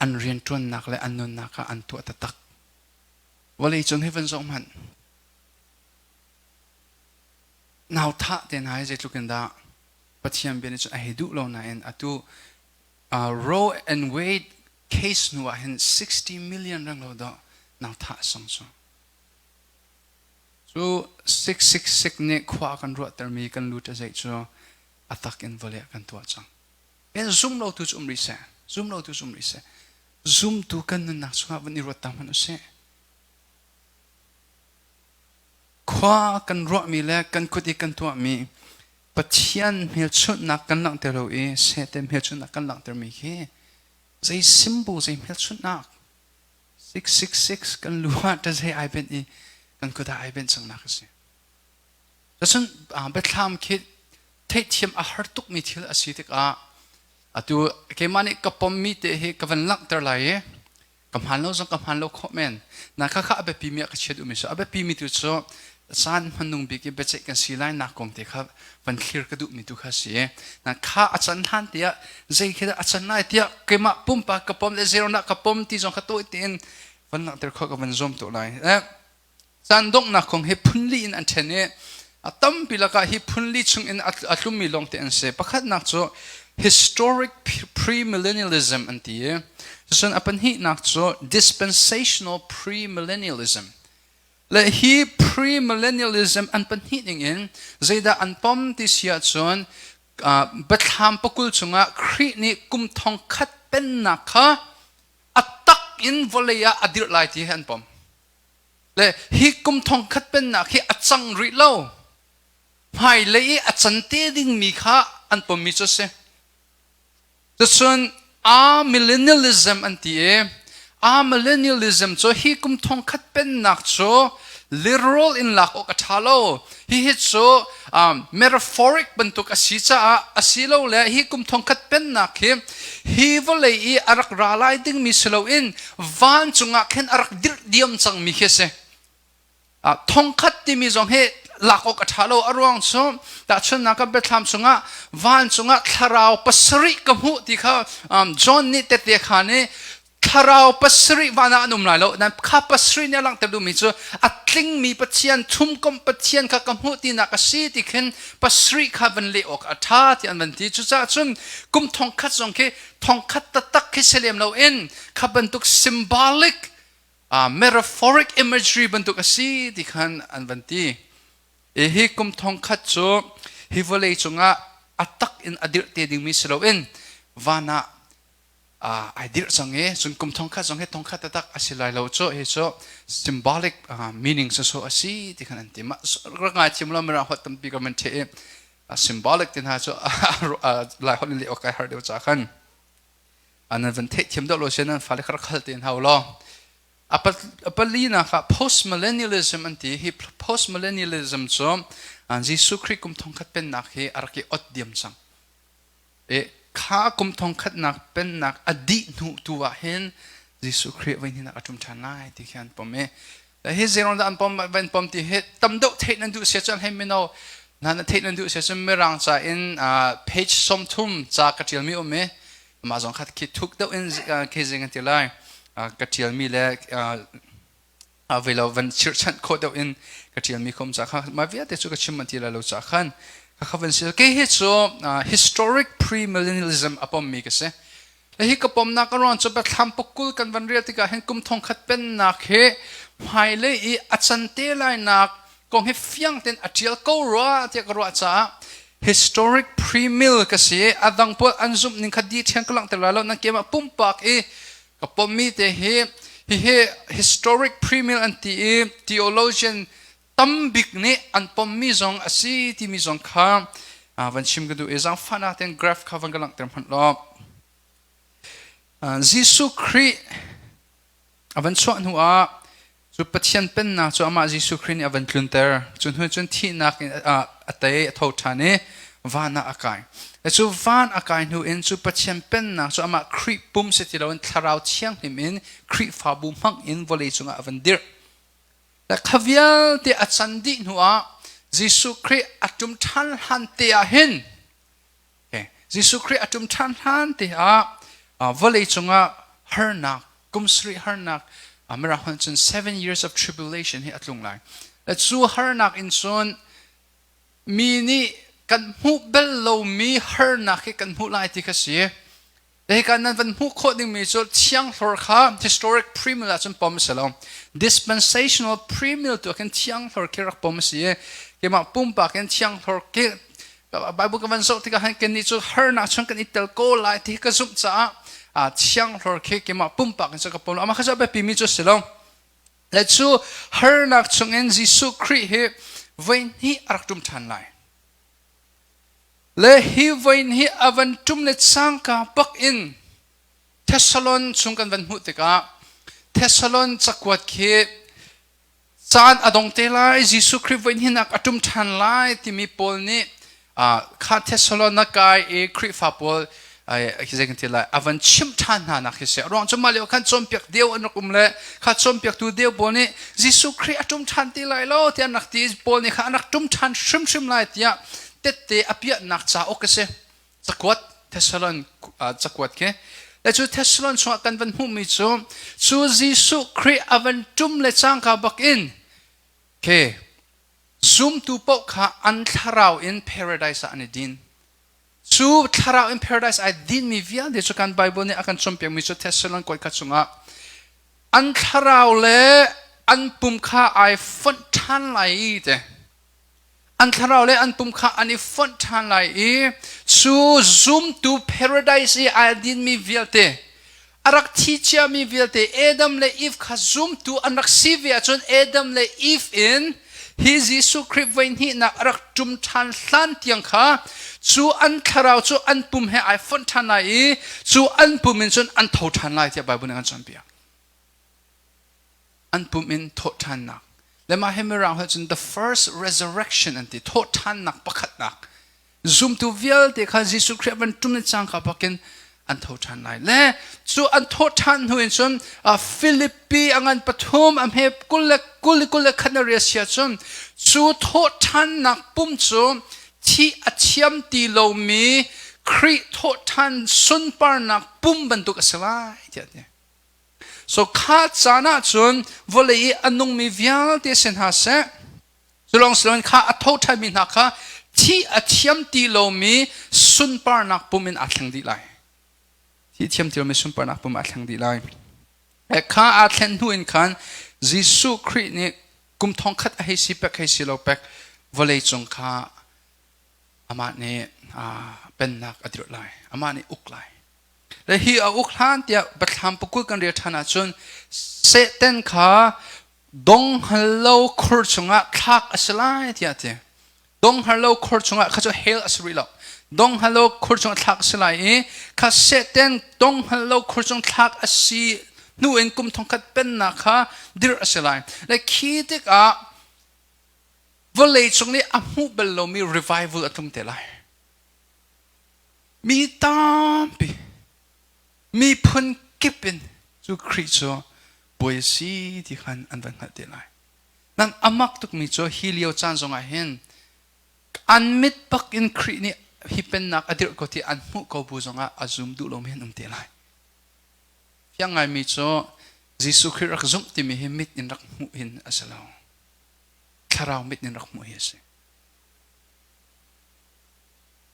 an rianṭuannak le an nunnak ah an tuah taktak. Vawlei cung hi van zoh hmanh. Nau thah te hna hi zeitluk in dah Pathian bia nih cun a hei duh lo nain atu Roe and Wade case hnu ah hin 60 million reng lo dah nau thah song cu. Cu 666 nih khua kan ruahtermi kan lut a zeih cu a tak in vawlei ah kan tuah cang. En zum lo tu cu um rih seh. Zum lo tu cu um rih seh. Zumtu kan nunnak chungah van i ruat ta hmanh usih. Khua kan ruahmi le kan kut i kan tuahmi Pathian hmelchunhnak kan langhter lo i Satan hmelchunhnak kan langhtermi khi zei symbol, zei hmelchunhnak? 666 kan lu ah ṭazei ai benh i kan kut ah ai benh cangnak a si. Cun biathlam khi theihthiam a har tukmi thil a si tikah atu keimah nih ka pommi te hi ka van langhter lai i ka hmaan lo zong ka hmaan lo khawh men na kha kha a biapi mi ah ka chiat umi so a biapi mi tu cu caan hmanung bik i biaceih kan si lai nak kong te kha van thlir ka duh mi tu kha si na kha a can hlan tiah zei khi dah a can lai tiah keimah pumpak ka pom le zero na ka pom ti zong kha tawi tein van langhter kho ka van zuam to lai. Caan donghnak kong hi phunli in an ṭhen i a tampi lakah hi phunli chungin a tlummi lawngte an si. Pakhatnak cu historic premillennialism an ti i cun a pahnihnak cu dispensational premillennialism. Le hi premillennialism an pahnih ningin zeidah an pom ti si ahcun biathlam pakul chungah Khrih nih kum thong khat pennak kha a tak in vawlei ah a dirh lai ti hi an pom. Le hi kum thong khat pennak hi a cang rih lo, hmailei i a can te dingmi kha an pommi cu a si. Cucun amillennialism an ti i Amillennialism cu hi kum thongkhat pennak cu literal in lak awk a ṭha lo. Hihi cu metaphoric bantuk a si caah asilole hi kum thongkhat pennak hi hi vawlei i a rak ra lai dingmi si loin vancung ah khin a rak dirh diam cangmi khi a si. Thongkhat timi zong hi lak awk a ṭha lo. A ruang cu tahchunhnak ah Biathlam chungah vancung ah thlarau pasarih ka hmuh ti kha John nih tette khan i thlarau pasarih van ah an um lai lo. Nan kha pasarih nih a langhter duhmi cu a tlingmi Pathian, thumkomh Pathian kha ka hmuh tinak a si ti khin pasarih kha van leh awk a ṭha ti an van ti. Cucaah cun kum thongkhat zong khi thongkhat taktak khi si lem loin kha bantuk symbolic metaphoric imagery bantuk a si ti khan an van ti. Hi kum thongkhat cu hi vawlei cungah a tak in a dirh te dingmi si loin van ah ai dirh cang i cun kum thongkhat zong hi thongkhat taktak a si lai lo cu hi cu symbolic meaning soso a si ti khan an ti. Mah rak ngai thiam lo mirang holh tampi ka man the i symbolic ti hna cu lai holh in leh awk kai har deuh ca khan nan van theihthiam deuh lo si nan fale kha rak hal te hna law. A palinak ah postmillennialism an ti. Hi postmillennialism cu Jesuh Khrih kum thongkhat pennak hi a rak i ot diam cang e. Kha kum thongkhatnak pennak a dih hnu tu ah hin Jesuh Khrih voi hnih a ṭum ṭhan lai ti khi an pom i hi zeiruang dah an pom van pom ti hi tam deuh theih nan duh sia cun hei mino hna na theih nan duh sia cun mirang ca in page 30 ca ka ṭialmi um i mah zong kha khi thuk deuh in khi zing an ti lai ka ṭialmi le vei lo van chirhchanh khawh deuh in ka ṭialmi khom ca kha mah vialte cu ka chim an ti lai lo ca khan kha van si. Kei hi cu historic premillennialism a pommi ka si. Hi ka pomnak a ruang cu Biathlam pakul kan van rel tikah hin kum thongkhat pennak hi hmailei i a can te lainak kong hi fiang tein a ṭial ko rua tiah ka ruah caah historic pre-mill ka si. A dang pawl an zumh ning kha di ṭhian ka langhter lai lo nan keimah pumpak i ka pommi te hi hihi historic pre-mill an ti i theologian tambik nih an pommi zong a si timi zong kha van chim ka duh i zaangfahnak tein graph kha van ka langhter hmanh law. Jesuh Khrih a van chuah hnu ah cu Pathian pennak cu amah Jesuh Khrih nih a van tlunter. Cu hnu cun thihnak in a tei, a tho ṭhan i van ah a kai. Cu van a kai hnu in cu Pathian pennak cu amah Khrih pum si ti loin Thlarau Thianghlim in Khrihfabu hmang in vawlei cungah a van dirh. Kha vialte a can dih hnu ah Jesuh Khrih a ṭum ṭhan hlan te ah hin, Jesuh Khrih a ṭum ṭhan hlan te ah vawlei cungah harnak kum sarih harnak, Mirang holh cun 7 years of tribulation hi a tlung lai. Cu harnak in cun mi nih kan hmuh bal lomi harnak hi kan hmuh lai ti kha si. Hika nan van hmuh khawh dingmi cu thianghlor kha historic premill ahcun pom a si lo. Dispensational premill tu ah khin thianghlor khi rak pom a si i keimah pumpak in thianghlor khi Bible ka van zoh tikah hin kannih cu harnak chung kan i tel ko lai ti ka zumh caah thianghlor khi keimah pumpak in cu ka pom lo. Amah kha cu a biapimi cu a si lo. Le cu harnak chungin Jesuh Khrih hi voi hnih a rak ṭum ṭhan lai. Le hi voin hi a van ṭum le cangka bak in Thessalon chung kan van hmuh tikah Thessalon cakuat khi caan a dong te lai, Jesuh Khrih voin hinak a ṭum ṭhan lai timi Paul nih kha Thessalonica i Khrihfa pawl zei kan ti lai a van chimh ṭhan hna nak hi si. A ruang cu mah lio khan cawnpiak deu an rak um le kha cawnpiaktu deu pawl nih Jesuh Khrih a ṭum ṭhan ti lai lo tiah an rak ti. Paul nih kha an rak ṭum ṭhan hrimhrim lai tiah tette a piahnak cauk a si cakuat, Thessalon cakuat khi. Le cu Thessalon chungah kan van hmuhmi cu cu Jesuh Khrih a van ṭum le cangka bak in khi zumtu paoh kha an thlarau in paradise ah an i din. Cu thlarau in paradise ai dinmi vialte cu kan Bible nih a kan cawnpiakmi cu Thessalon kuat kha chungah an thlarau le an pum kha ai fonh ṭhan lai i te an thlarau le an pum kha an i fonh ṭhan lai i cu zumtu paradise i ai dinmi vialte, a rak thi ciami vialte, Adam le Eve kha zumtu an rak si ve ahcun Adam le Eve in hi Jesuh Khrih voi hnihnak a rak ṭum ṭhan hlan tiang kha cu an thlarau cu an pum he ai fonh ṭhan lai i cu an pum in cun an tho ṭhan lai tiah Bible nih an cawnpiak. An pum in thawhṭhannak. Le mah hi Mirang holh cun the first resurrection an ti, thawhṭhannak pakhatnak. Zumtu vialte kha Jesuh Khrih van ṭum le cangka bakin an tho ṭhan lai. Le cu an thawh ṭhan hnu in cun Philippi a ngan pathum a hme 20 le 21 na ria sia cun cu thawh ṭhannak pum cu thih a thiam ti lomi Khrih thawh ṭhan sunparnak pum bantuk a si lai tiah a ti. So kha caan ah cun vawlei i a nungmi vialte si hna seh, Culawng siloin kha a tho ṭhanmi hna kha thih a thiam ti lomi sunparnak pum in aa thleng dih lai. Thih thiam ti lomi sunparnak pum aa thleng dih lai. Kha aa thlen hnu in khan Jesuh Khrih nih kum thongkhat a hei si pek hei si lo pek vawlei cung kha amah nih pennak a dirh lai. Amah nih uk lai. Le hi a uk hlan tiah Biathlam pakul kan rel ṭhan ahcun Satan kha Donghngal lo khur chungah thlak a si lai tiah a ti. Donghngal lo khur chungah kha cu hell a si rih lo. Donghngal lo khur chungah thlak a si lai i kha Satan donghngal lo khur chung thlak a si hnu in kum thongkhat pennak kha dirh a si lai. Le khi tikah vawlei cung nih a hmuh bal lomi revival a tlung te lai. Mi tampi miphun kip in cu Khrih cu Bawi a si ti khan an van hngalh te lai. Nan a mak tukmi cu hi lio caan zongah hin an mit bak in Khrih nih hi pennak a dirh ko ti an hmuh ko bu zongah a zum duh lomi an um te lai. Fiang ngaimi cu Jesuh Khrih rak zumh timi hi mit in rak hmuh hin a si lo. Thlarau mit in rak hmuh hi a si.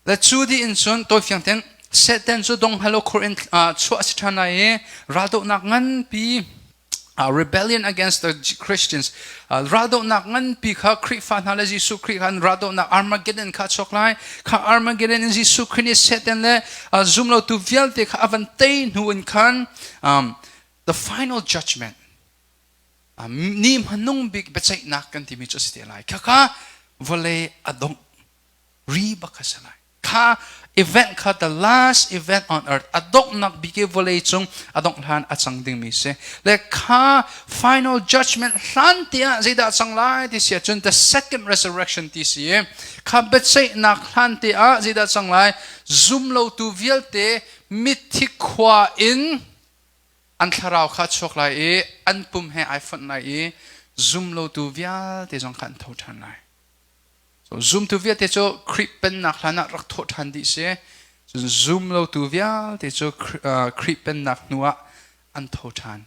Le cu dih in cun tawifiang tein Satan cu donghalo khur in chuah a si ṭhan lai i raldohnak nganpi rebellion against the Christians raldohnak nganpi kha Khrihfa hna le Jesuh Khrih kha an raldohnak Armageddon kha a chuak lai. Kha Armageddon in Jesuh Khrih nih Satan le zumlotu vialte kha a van tei hnu in khan the final judgment ni hmanung bik biaceihnak kan timi cu a si te lai. Khakha vawlei a dongh ri bak kha si lai. Kha event kha the last event on earth a donghnak bik i vawlei cung a dongh hlan a cang dingmi si. Le kha final judgment hlan tiah zeidah cang lai ti si ahcun the second resurrection ti si i kha biaceihnak hlan te ah zeidah cang lai zumlotu vialte mithi khua in an thlarau kha chuak lai i an pum he ai fonh lai i zumlotu vialte zong kha an tho ṭhan lai. So zumtu vialte cu Khrih pennak hlan ah rak thawh ṭhan dih si. Cun zumlotu vialte cu Khrih pennak hnu ah an tho ṭhan.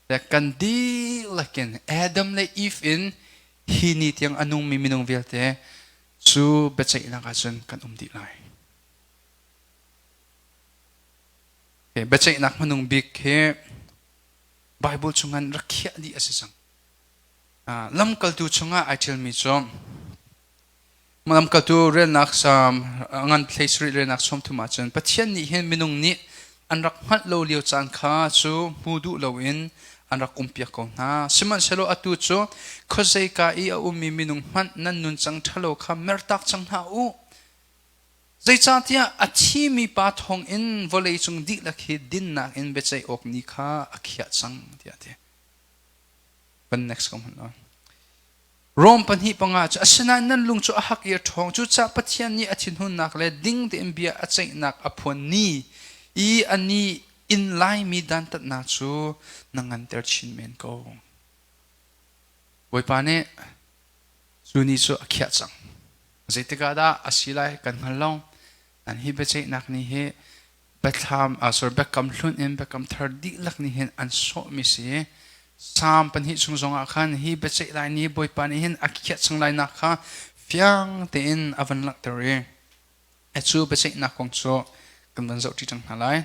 Le kan dihlak in Adam le Eve in hi ni tiang a nungmi minung vialte cu biaceihnak ahcun kan um dih lai. Biaceihnak hmanung bik hi Bible chungah rak khiah dih a si cang. Lamkaltu chungah ai ṭialmi cu lamkaltu relnak Salm ngan hlei sarih relnak 30 ahcun Pathian nih hin minung nih an rak hngalh lo lio caan kha cu hmu duh loin an rak umpiak ko hna. Sihmanhsehlaw atu cu khuazeika i a ummi minung hmanh nan nuncang ṭhalo kha mertak cang hna u. Zeicahtiah a thimi pa thawngin vawleicung dihlak hi dinnak in biaceih awk ni kha a khiah cang tiah a ti. Kan next ko hmanh Rom 2:5 cu asinain nan lung cu a hak i a ṭhawng cucaah Pathian nih a thinhunnak le ding tein bia a ceihnak a phuan ni i a ni in laimi dantatnak cu na nganter chin men ko. Bawipa nih cu ni cu a khiah cang. Zeitikah dah a si lai kan hngal lo. Nan hi biaceihnak ni hi Biathlam sorry Biakam Hlun in Biakam Thar dihlak nih hin an sawhmi si. Salm pahnih chung zongah khan hi biaceih lai ni Bawipa nih hin a khiah cang lainak kha fiang tein a van langhter i cu biaceihnak kong cu kan van zohṭi cang hna lai.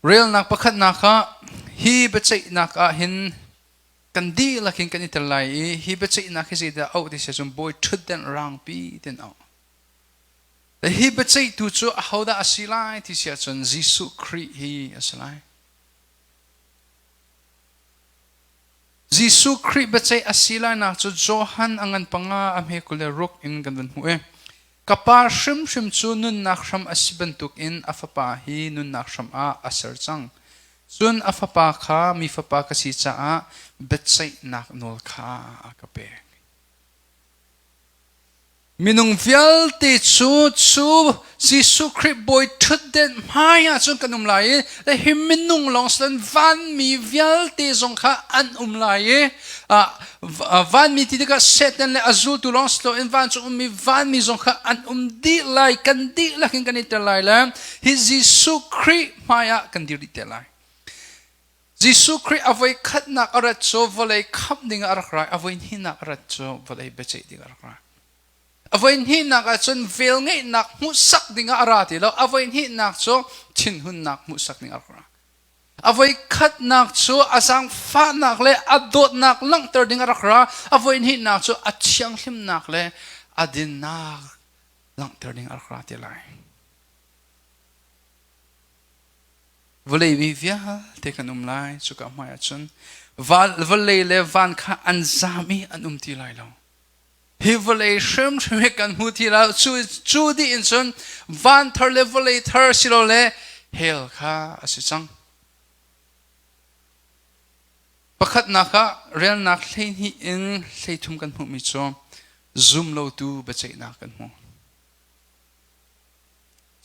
Relnak pakhatnak ah hi biaceihnak ah hin kan dihlak in kan i tel lai i hi biaceihnak hi zeidah auh ti si ahcun bawi ṭhutdenh rangpi tin auh. Hi biaceihtu cu ahodah a si lai ti si ahcun Jesuh Khrih hi a si lai. Jesuh Khrih biaceih a si lainak cu Johan a ngan panga a hme 26 in kan van hmuh i ka pa hrimhrim cu nunnak hram a si bantukin a fapa hi nunnak hram ah a ser cang. Cun a Fapa kha mi Fapa ka si caah biaceihnak nawl kha a ka pek. Minung vialte cu cu Jesuh Khrih bawi ṭhutdenh hmai ah cun kan um lai i le hi minung lawng si loin vanmi vialte zong kha an um lai i vanmi ti tikah Satan le a zultu lawng si loin vancung ummi vanmi zong kha an um dih lai, kan dihlak in kan i tel lai le hi Jesuh Khrih hmai ah kan dir dih te lai. Jesuh Khrih a voi khatnak a rat cu vawlei khamh ding ah a rak ra i a voi hnihnak a rat cu vawlei biaceih ding ah a rak ra. A voi hnihnak ahcun velngeihnak hmuhsak ding ah a ra ti lo. A voi hnihnak cu thinhunnak hmuhsak ding ah a rak ra. A voi khatnak cu a zaangfahnak le a dawtnak langhter ding a rak ra. A voi hnihnak cu a thianghlimnak le a dinnak langhter ding a rak ra ti lai. Vawlei mi vialte kan um lai cuka hmai ahcun vawlei le van kha an zam i an um ti lai lo. Hi vawlei hrimhrim hi kan hmu ti lo. Cu, cu dih in cun van thar le vawlei thar silole hell kha a si cang. Pakhatnak ah relnak 12 in 13 kan hmuhmi cu zumlotu biaceihnak kan hmu.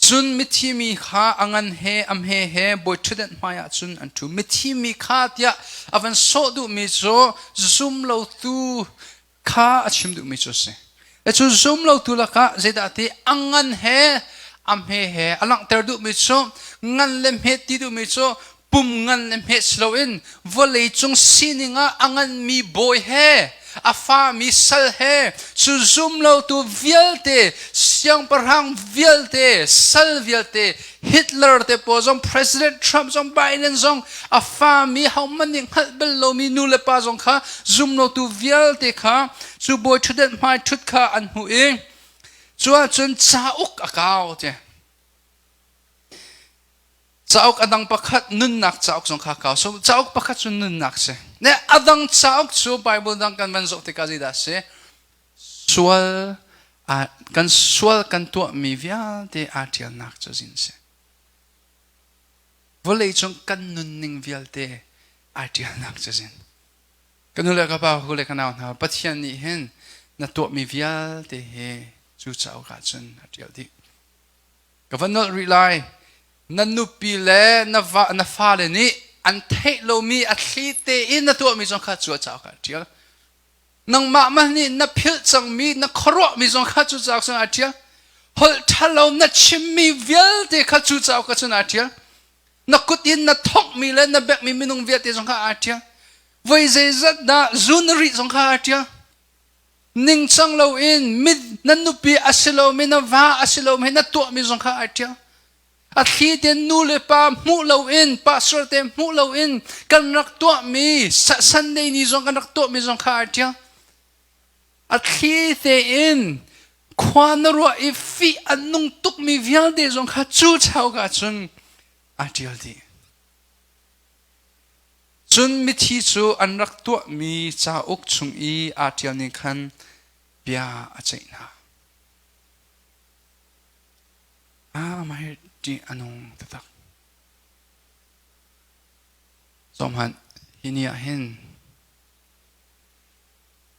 Cun mithi mi kha a ngan he a hme he bawi ṭhutdenh hmaiah cun an ṭhu. Mithi mi kha tiah a van sawh duhmi cu zumlotu kha a chim duhmi cu a si. Le cu zumlotu lakah zeidah ti a ngan he a hme he a langhter duhmi cu ngan le hmet ti duhmi cu pum ngan le hmet si loin vawlei cung sining ah a nganmi bawi he a fami sal he cu zumlotu vialte siangpahrang vialte sal vialte Hitler te pawl zong President Trump zong Biden zong a fami hohmanh nih hngalh bal lomi nu le pa zong kha zumlotu vialte kha cu bawi ṭhutdenh hmai ṭhut kha an hmuh i cu ahcun cauk a kau ti. Cauk a dang pakhat nunnak cauk zong kha kau. So cauk pakhat cu nunnak si. Ne a dang cauk cu Bible dang kan van zoh tikah zeidah si? Sual kan sual kan tuahmi vialte aa ṭialnak cazin si. Vawlei cung kan nunning vialte aa ṭialnak cazin. Ka nu le ka pa, ka le ka nau hna, Pathian nih hin na tuahmi vialte hi cu cauk ah cun a ṭial dih. Ka va nolh rih lai. Na nupi le na, va, na fale nih an theih lomi a thli tein na tuahmi zong kha cu a cauk ah ṭial. Nangmah mah nih na philh cangmi, na khuaruahmi zong kha cu cauk cun aa ṭial. Holh ṭhalo na chimmi vialte kha cu cauk ah cun aa ṭial. Na kut in na thonghmi le na bekmi minung vialte zong kha aa ṭial. Voi zeizat dah zu na rih zong kha aa ṭial. Ningcang loin mit na nupi a si lomi na va a si lomi na tuahmi zong kha ai ṭial. A thli tein nu le pa hmuh loin pastor te hmuh loin kan rak tuahmi Sunday ni zong kan rak tuahmi zong kha ai ṭial. A thli tein khua na ruah i fih a nung tukmi vialte zong kha cu chauk ah cun aa ṭial dih. Cun mithi cu an rak tuahmi cauk chung i aa ṭial ning khan bia a ceih hna. Ah, mah hi ṭih a nung taktak. Zohhmanh, hi ni ah hin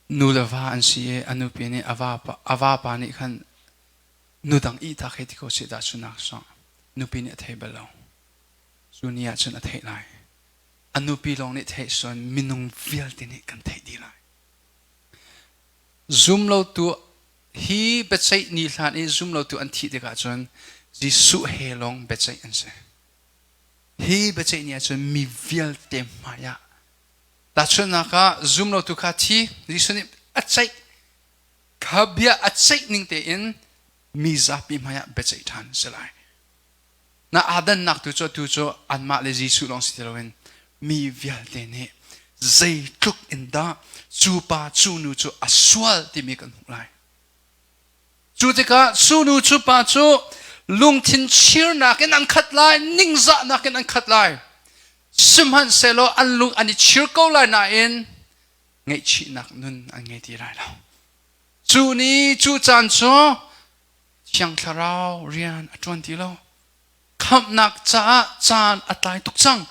nu le va an si i a nupi nih a vapa nih khan nu dang ihtak hei ti ko seh dah cunak sawh nupi nih a thei bal lo. Cu ni ah cun a theih lai. A nupi lawng nih theih suan minung vialte nih kan theih dih lai. Zumlotu hi biaceih ni hlan i zumlotu an thih tikah cun Jesuh he lawng biaceih an si. Hi biaceih ni ah cun mi vialte hmai ah tahchunhnak ah zumlotu kha thi Jesuh nih a ceih kha bia a ceih ning tein mi zapi hmai ah biaceih ṭhan si lai. Na aa dannak tu cu atu cu anmah le Jesuh lawng si ti loin mi vialte nih zeitluk in dah cu pa cu nu cu a sual timi kan hmuh lai. Cu tikah cu nu cu pa cu lungthin chirnak in an khat lai, ningzahnak in an khat lai. Sihmanhsehlaw an lung an i chir ko lai nain ngaihchihnak nun an ngei ti lai lo. Cu ni cu caan cu Thiang Thlarau rian a ṭuan ti lo. Khamhnak caah caan a tlai tuk cang.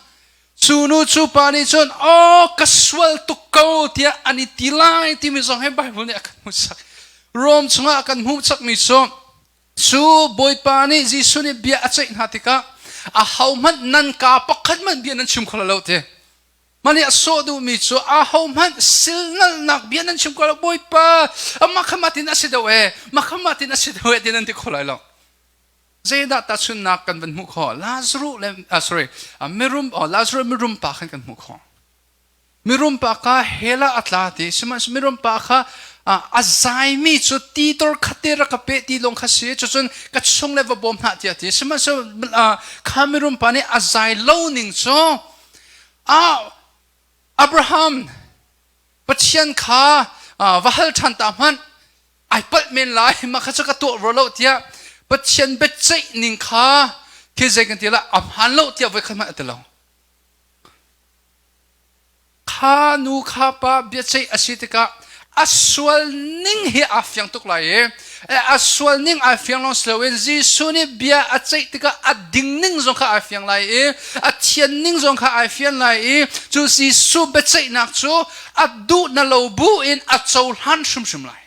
Cu nu cu pa nih cun aw ka sual tuk ko tiah an i ti lai timi zong hi Bible nih a kan hmuhsak. Rom chungah a kan hmuhsakmi cu cu Bawipa nih Jesuh nih bia a ceih hna tikah ahohmanh nan kaa pakhat hmanh bia nan chim kho lo ti. Mah nih a sawh duhmi cu ahohmanh silnalnak bia nan chim kho lo Bawipa amah kha mah tin a si deuh ee mah kha mah tin a si deuh ee ti nan ti kho lai lo. Zeidah tahchunhnak kan van hmuh khawh? Lazarus le sorry, mirum oh, Lazarus mirum pa khan kan hmuh khawh. Mirum pa kha hell ah a tla ti sihmanhsehlaw mirum pa kha a zaimi cu ti tor khat te rak ka pe ti lawng kha si cucun ka chung le va bawm hlah tiah ti sihmanhsehlaw kha mirum pa nih a zai lo ning cu Abraham Pathian kha va hal ṭhan ta hmanh ai palh men lai mah kha cu ka tuah rua lo tiah Pathian biaceih ning kha thil zei kan ti la a hmaan lo tiah voi khat hmanh a ti lo. Kha nu kha pa biaceih a si tikah a sual ning hi aa fiang tuk lai i a sual ning aa fiang lawng si loin Jesuh nih bia a ceih tikah a ding ning zong kha aa fiang lai i a thian ning zong kha aa fian lai i cu Jesuh biaceihnak cu a duh na lo bu in a cohlan hrimhrim lai.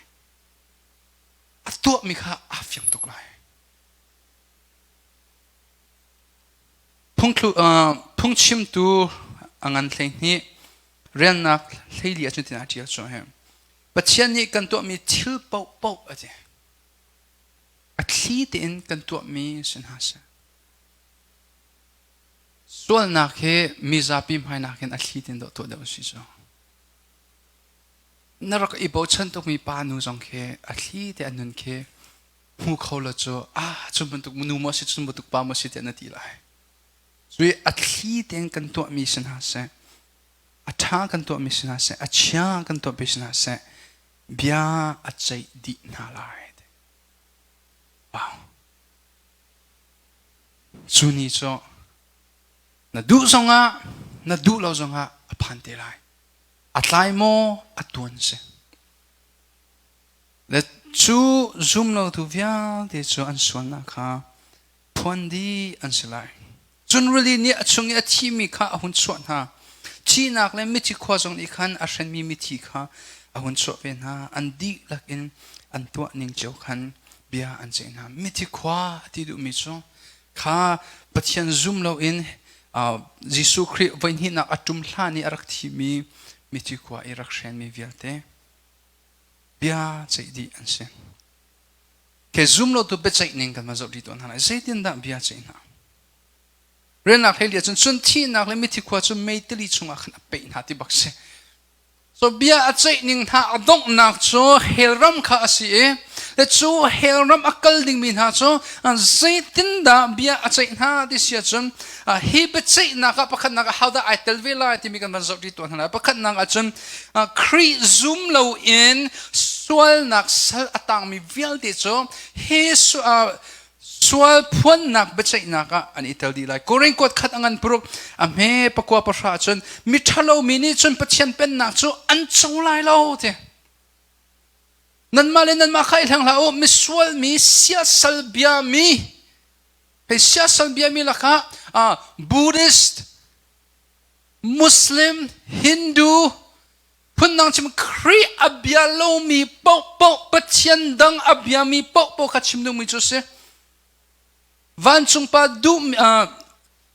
A tuahmi kha aa fiang tuk lai. Phungchimtu a ngan 12 riannak 14 ahcun tin aa ṭial cu he. Pathian nih kan tuahmi thil paohpaoh a ti. A thli tein kan tuahmi si hna seh. Sualnak hi mizapi hmainak in a thli tein dawh tuah deuh a si cu. Na rak i bochan tukmi pa nu zong khi a thli te a nun khi hmu kho lo cu ah cun bantuk nu maw si cun bantuk pa maw si tiah na ti lai. Cui a thli tein kan tuahmi si hna seh, a ṭha kan tuahmi si hna seh, a chia kan tuahmi si hna seh, bia a ceih dih hna lai. Wow. Cu ni cu na duh zongah na duh lo zongah a phan te lai. A tlai maw a tuan si. Le cu zumlotu vialte cu an sualnak kha phuan dih an si lai. Cun rili nih a chung i a thimi kha a hun chuah hna. Thihnak le mithi khua zong nih khan a hrenmi mithi kha a hun chuah ve hna. An dihlak in an tuah ning cio khan bia an ceih hna. Mithi khua a ti duhmi cu kha Pathian zum loin Jesuh Khrih voihnihnak a ṭum hlan i a rak thimi mithi khua i rak hrenmi vialte bia ceih dih an si. Ke zum lo tu biaceih ning kan van zoh dih tawn hna lai. Zeitindah bia ceih hna? Relnak hlei cun cun thihnak le mithi khua cu meitili chungah khan a peih hna ti bak si. So bia a ceih ning hna a donghnak cu hell ram kha a si i le cu hell ram a kal dingmi hna cu zeitindah bia a ceih hna ti si ahcun hi biaceihnak ah pakhatnak ah hodah ai tel ve lai timi kan van zoh ṭi tuah hna lai. Pakhatnak ahcun Khrih zum loin sualnak sal a tangmi vialte cu hi sual phuannak biaceihnak ah an i tel dih lai. Korin kuat khat a ngan paruk a hme pakua pahra cun mi ṭhalomi nih cun Pathian pennak cu an co lai lo ti. Nanmah le nanmah kha i hleng hlah u, misual mi siasal biami hei siasal biami lakah Buddhist, Muslim, Hindu, phundang chim Khrih a bia lomi paohpaoh Pathian dang a biami paohpaoh kha chim dingmi cu a si. Vancung pa duh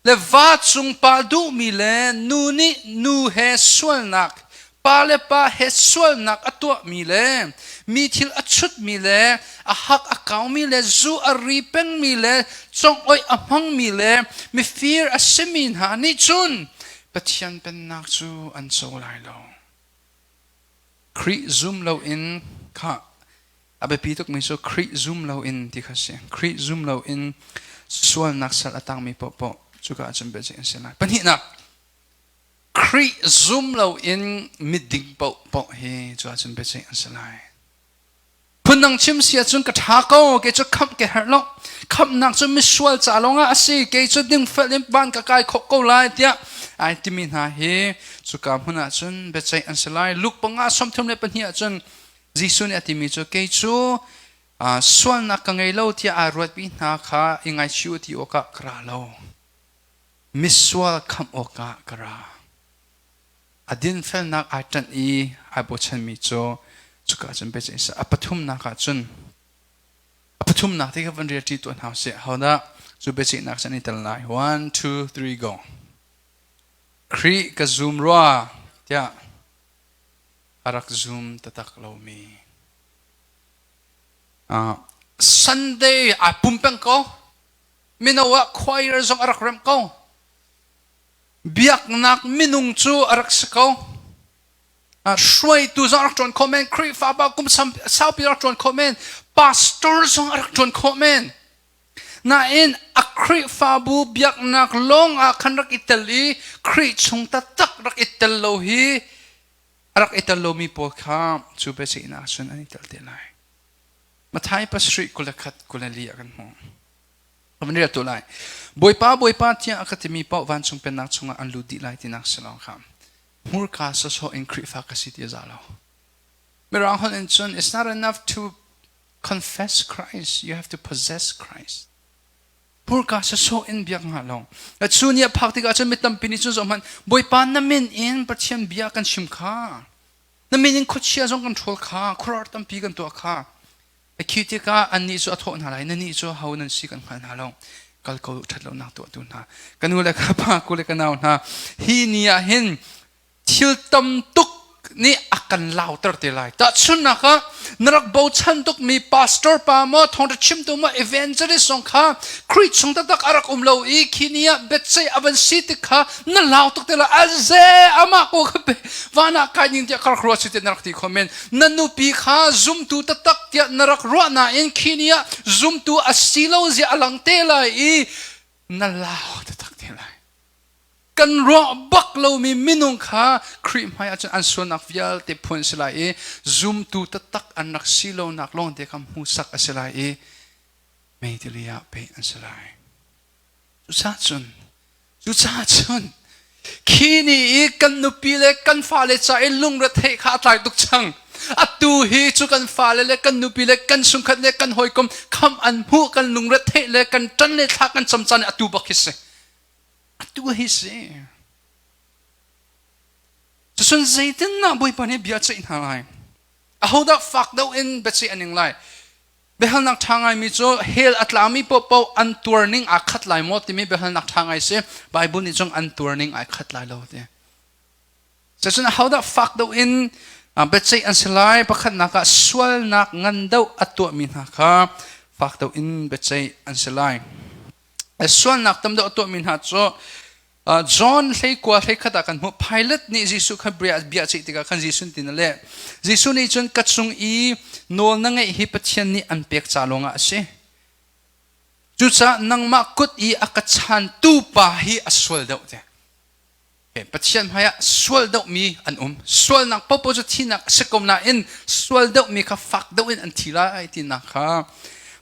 le vacung pa duhmi le nu nih nu he sualnak pa le pa he sualnak a tuahmi le mi thil a chutmi le a hak a kaumi le zu a ri pengmi le congoih a hmangmi le mifir a simi hna nih cun Pathian pennak cu an co lai lo. Khrih zum loin kha a biapi tukmi cu Khrih zum loin ti kha si. Khrih zum loin sualnak sal a tangmi paohpaoh cuka ahcun biaceih an si lai. Pahnihnak, Khrih zum loin miding paohpaoh hi cu ahcun biaceih an si lai. Phundang chim si ahcun ka ṭha ko, kei cu khamh ka herh lo. Khamhnak cu misual ca lawngah a si, kei cu dingfel in van ka kai khawh ko lai tiah ai timi hna hi cuka hmun ah cun biaceih an si lai. Luke 5:32 ah cun Jesuh nih a timi cu kei cu sualnak ka ngei lo tiah aa ruatmi hna kha i ngaichih u ti awkah ka ra lo. Misual khamh awkah ka ra. A dinfelnak ai ṭanh i ai bochanmi cu cuka cun biaceih a si. A pathumnak ah cun a pathumnak ti kha van rel ṭi tuah hna usih. Hodah cu biaceihnak cu an i tel lai? One, two, three, go. Khrih ka zum rua tiah a rak zum taktak lomi. Sunday ai pum peng ko. Mino ah choir zong a rak remh ko. Biaknak minung cu a rak si ko. Hruaitu zong a rak ṭuan khawh men. Khrihfa kum saupi a rak ṭuan khawh men. Pastor zong a rak ṭuan khawh men. Nain a Khrihfabu biaknak lawng ah khan rak i tel i Khrih chung taktak rak i tel lo hi a rak i tel lomi pawl kha cu biaceihnak cun an i tel te lai. Matthai pasarih 21 24 ah kan hmuh. Kan rel tu lai. Bawipa, Bawipa tiah a ka timi paoh vancung pennak chungah an lut dih lai tinak si lo kha. Hmurka sawsawh in Khrihfa ka si ti a za lo. Mirang holh in cun it's not enough to confess Christ, you have to possess Christ. Hmurka sawsawh in biak hnga lo. Cu ni a phak tikah cun mi tampi nih cun zoh hmanh, Bawipa na min in Pathian bia kan chim kha. Na min in khuachia zong kan ṭhawl kha, khuaruahhar tampi kan tuah kha. A khi tikah annih cu a thawh hna lai, nannih cu ho nan si kan hngal hna lo. Kal ko ṭhat lonak tuahtu hna. Ka nu le ka pa, ku le ka nau hna, hi ni ah hin thil tam tuk nih a kan lauter te lai. Tahchunhnak ah, na rak bochan tukmi pastor pa maw, thawngṭha chimtu maw, evangelist zong kha Khrih chung taktak a rak um lo i khi ni ah biaceih a van si tik kha na lau tuk te lai. Aze amah ko kha van ah kai ning tiah ka rak ruah si tiah na rak ti kho men. Na nupi kha zumtu taktak tiah na rak ruah nain khi ni ah zumtu a si lo zia a lang te lai i na lau taktak te lai. Kan ruah bak lomi minung kha Khrih hmai ahcun an sualnak vialte phuan si lai i zumtu taktak an rak si lonak lawngte kha hmuhsak a si lai i meitili ah peh an si lai. Cucaah cucaah cun khi ni i kan nupi le kan fale ca i lungretheih kha a tlai tuk cang. Atu hi cu kan fale le kan nupi le kan sungkhat le kan hawikom kham an hmuh kan lungretheih le kan ṭan le thla kan cam caan atu bak hi si. Atu hi si. Cucun zeitindah Bawipa nih bia ceih hna lai? Ahodah fak deuh in biaceih an ing lai? Biahalnak ṭha ngaimi cu hell a tlami paohpaoh an tuar ning aa khat lai maw timi biahalnak ṭha ngai si. Bible nih cun an tuar ning ai khat lai lo ti. Cucun ahodah fak deuh in biaceih an si lai? Pakhatnak ah sualnak ngan deuh a tuahmi hna kha fak deuh in biaceih an si lai. Sualnak tam deuh a tuahmi hna cu John 19 21 ah kan hmuh. Pilate nih Jesuh kha bia bia ceih tikah khan Jesuh tin a leh. Jesuh nih cun ka cung i nawl na ngeih hi Pathian nih an pek ca lawngah a si. Cucaah nangmah kut i a ka chantu pa hi a sual deuh te. Pathian hmaiah sual deuhmi an um. Sualnak popo cu thinak a si ko nain sual deuhmi kha fak deuh in an thi lai tinak kha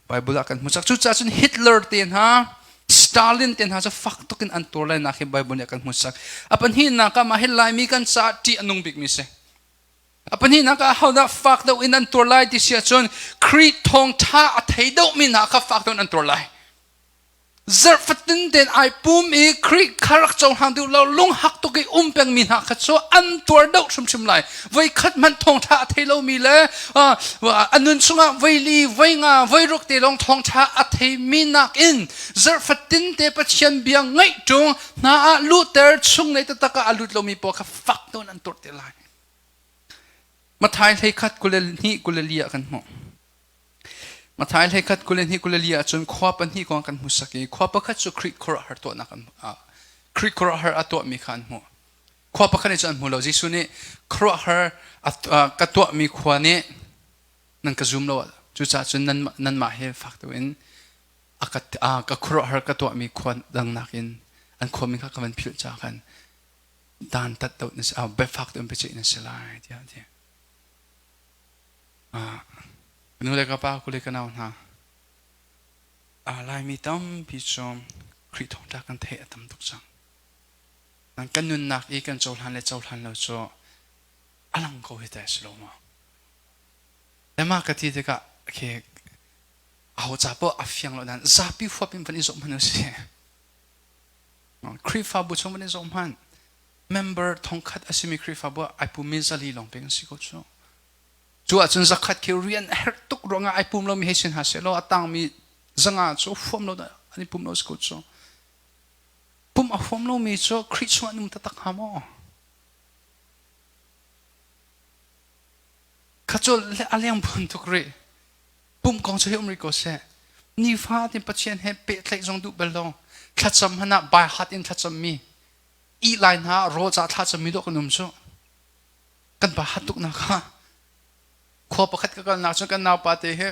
Bible ah kan hmu. Cucaah cun Hitler te hna Stalin te hna cu fak tuk in an tuar lai nak hi Bible nih a kan hmuhsak. A pahnihnak ah mah hi Laimi kan caah ṭih a nung bikmi si. A pahnihnak ah hodah fak deuh in an tuar lai ti si ahcun Khrih thawngṭha a thei deuhmi hna kha fak deuh in an tuar lai. Zarh fatin tein ai pum i Khrih kha rak cohlang duh lo lunghak tuk i um pengmi hna kha cu an tuar deuh hrimhrim lai. Voi khat hmanh thawngṭha a thei lomi le a nun chungah voi li, voi nga, voi ruk te lawng thawngṭha a theimi nakin zarh fatin te Pathian bia ngaih ṭung hna ah luhter chung lei taktak ah a lut lomi pawl kha fak nawn an tuar te lai. Matthai 21 22 ah kan hmuh. Matthai 21 22 24 ah cun khua pahnih kong kan hmusak i khua pakhat cu Khrih khuaruahhar tuahnak an Khrih khuaruahhar a tuahmi kha an hmuh. Khua pakhat nih cun an hmu lo. Jesuh nih khuaruahhar ka tuahmi khua nih nan ka zum lo. Cucaah cun nanmah he fak deuh in ka khuaruahhar ka tuahmi khua dang nakin an khuami kha ka van philh caah khan dan tat deuh na si, biafak deuh in biaceih na si lai tiah a ti. Nu le ka pa, ku le ka nau hna, Laimi tampi cu Khrih thawngṭha kan theih a tam tuk cang. Kan nunnak i kan cohlan le cohlan lo cu a lang ko hi teh si lo maw? Le mah ka ti tikah khi aho ca poah a fiang lo nain zapi huap in van i zawh hmanh u sih. Khrihfabu chung van in zoh hmanh member thongkhat a simi Khrihfabu ah ai pummi 400 lawng peng an si ko cu. Cu ahcun zakhat khi rian a herh tuk ruangah ai pum lomi hei si hna sehlaw a tangmi 500 cu huam lo an i pum lo si ko cu. Pum a huam lomi cu Khrih chungah an um taktak hnga maw? Kha cu a leng buan tuk rih. Pum kong cu hi um rih ko seh. Nifatin Pathian he pehtlaih zong duh bal lo. Thlacam hmanh ah by heart in thlacam mi. Ih lai hna ah rawl ca thlacam mi dawh kan um cu. Kan ba hat tuk nak kha. Khua pakhat ka kalnak cun kan naupa te hi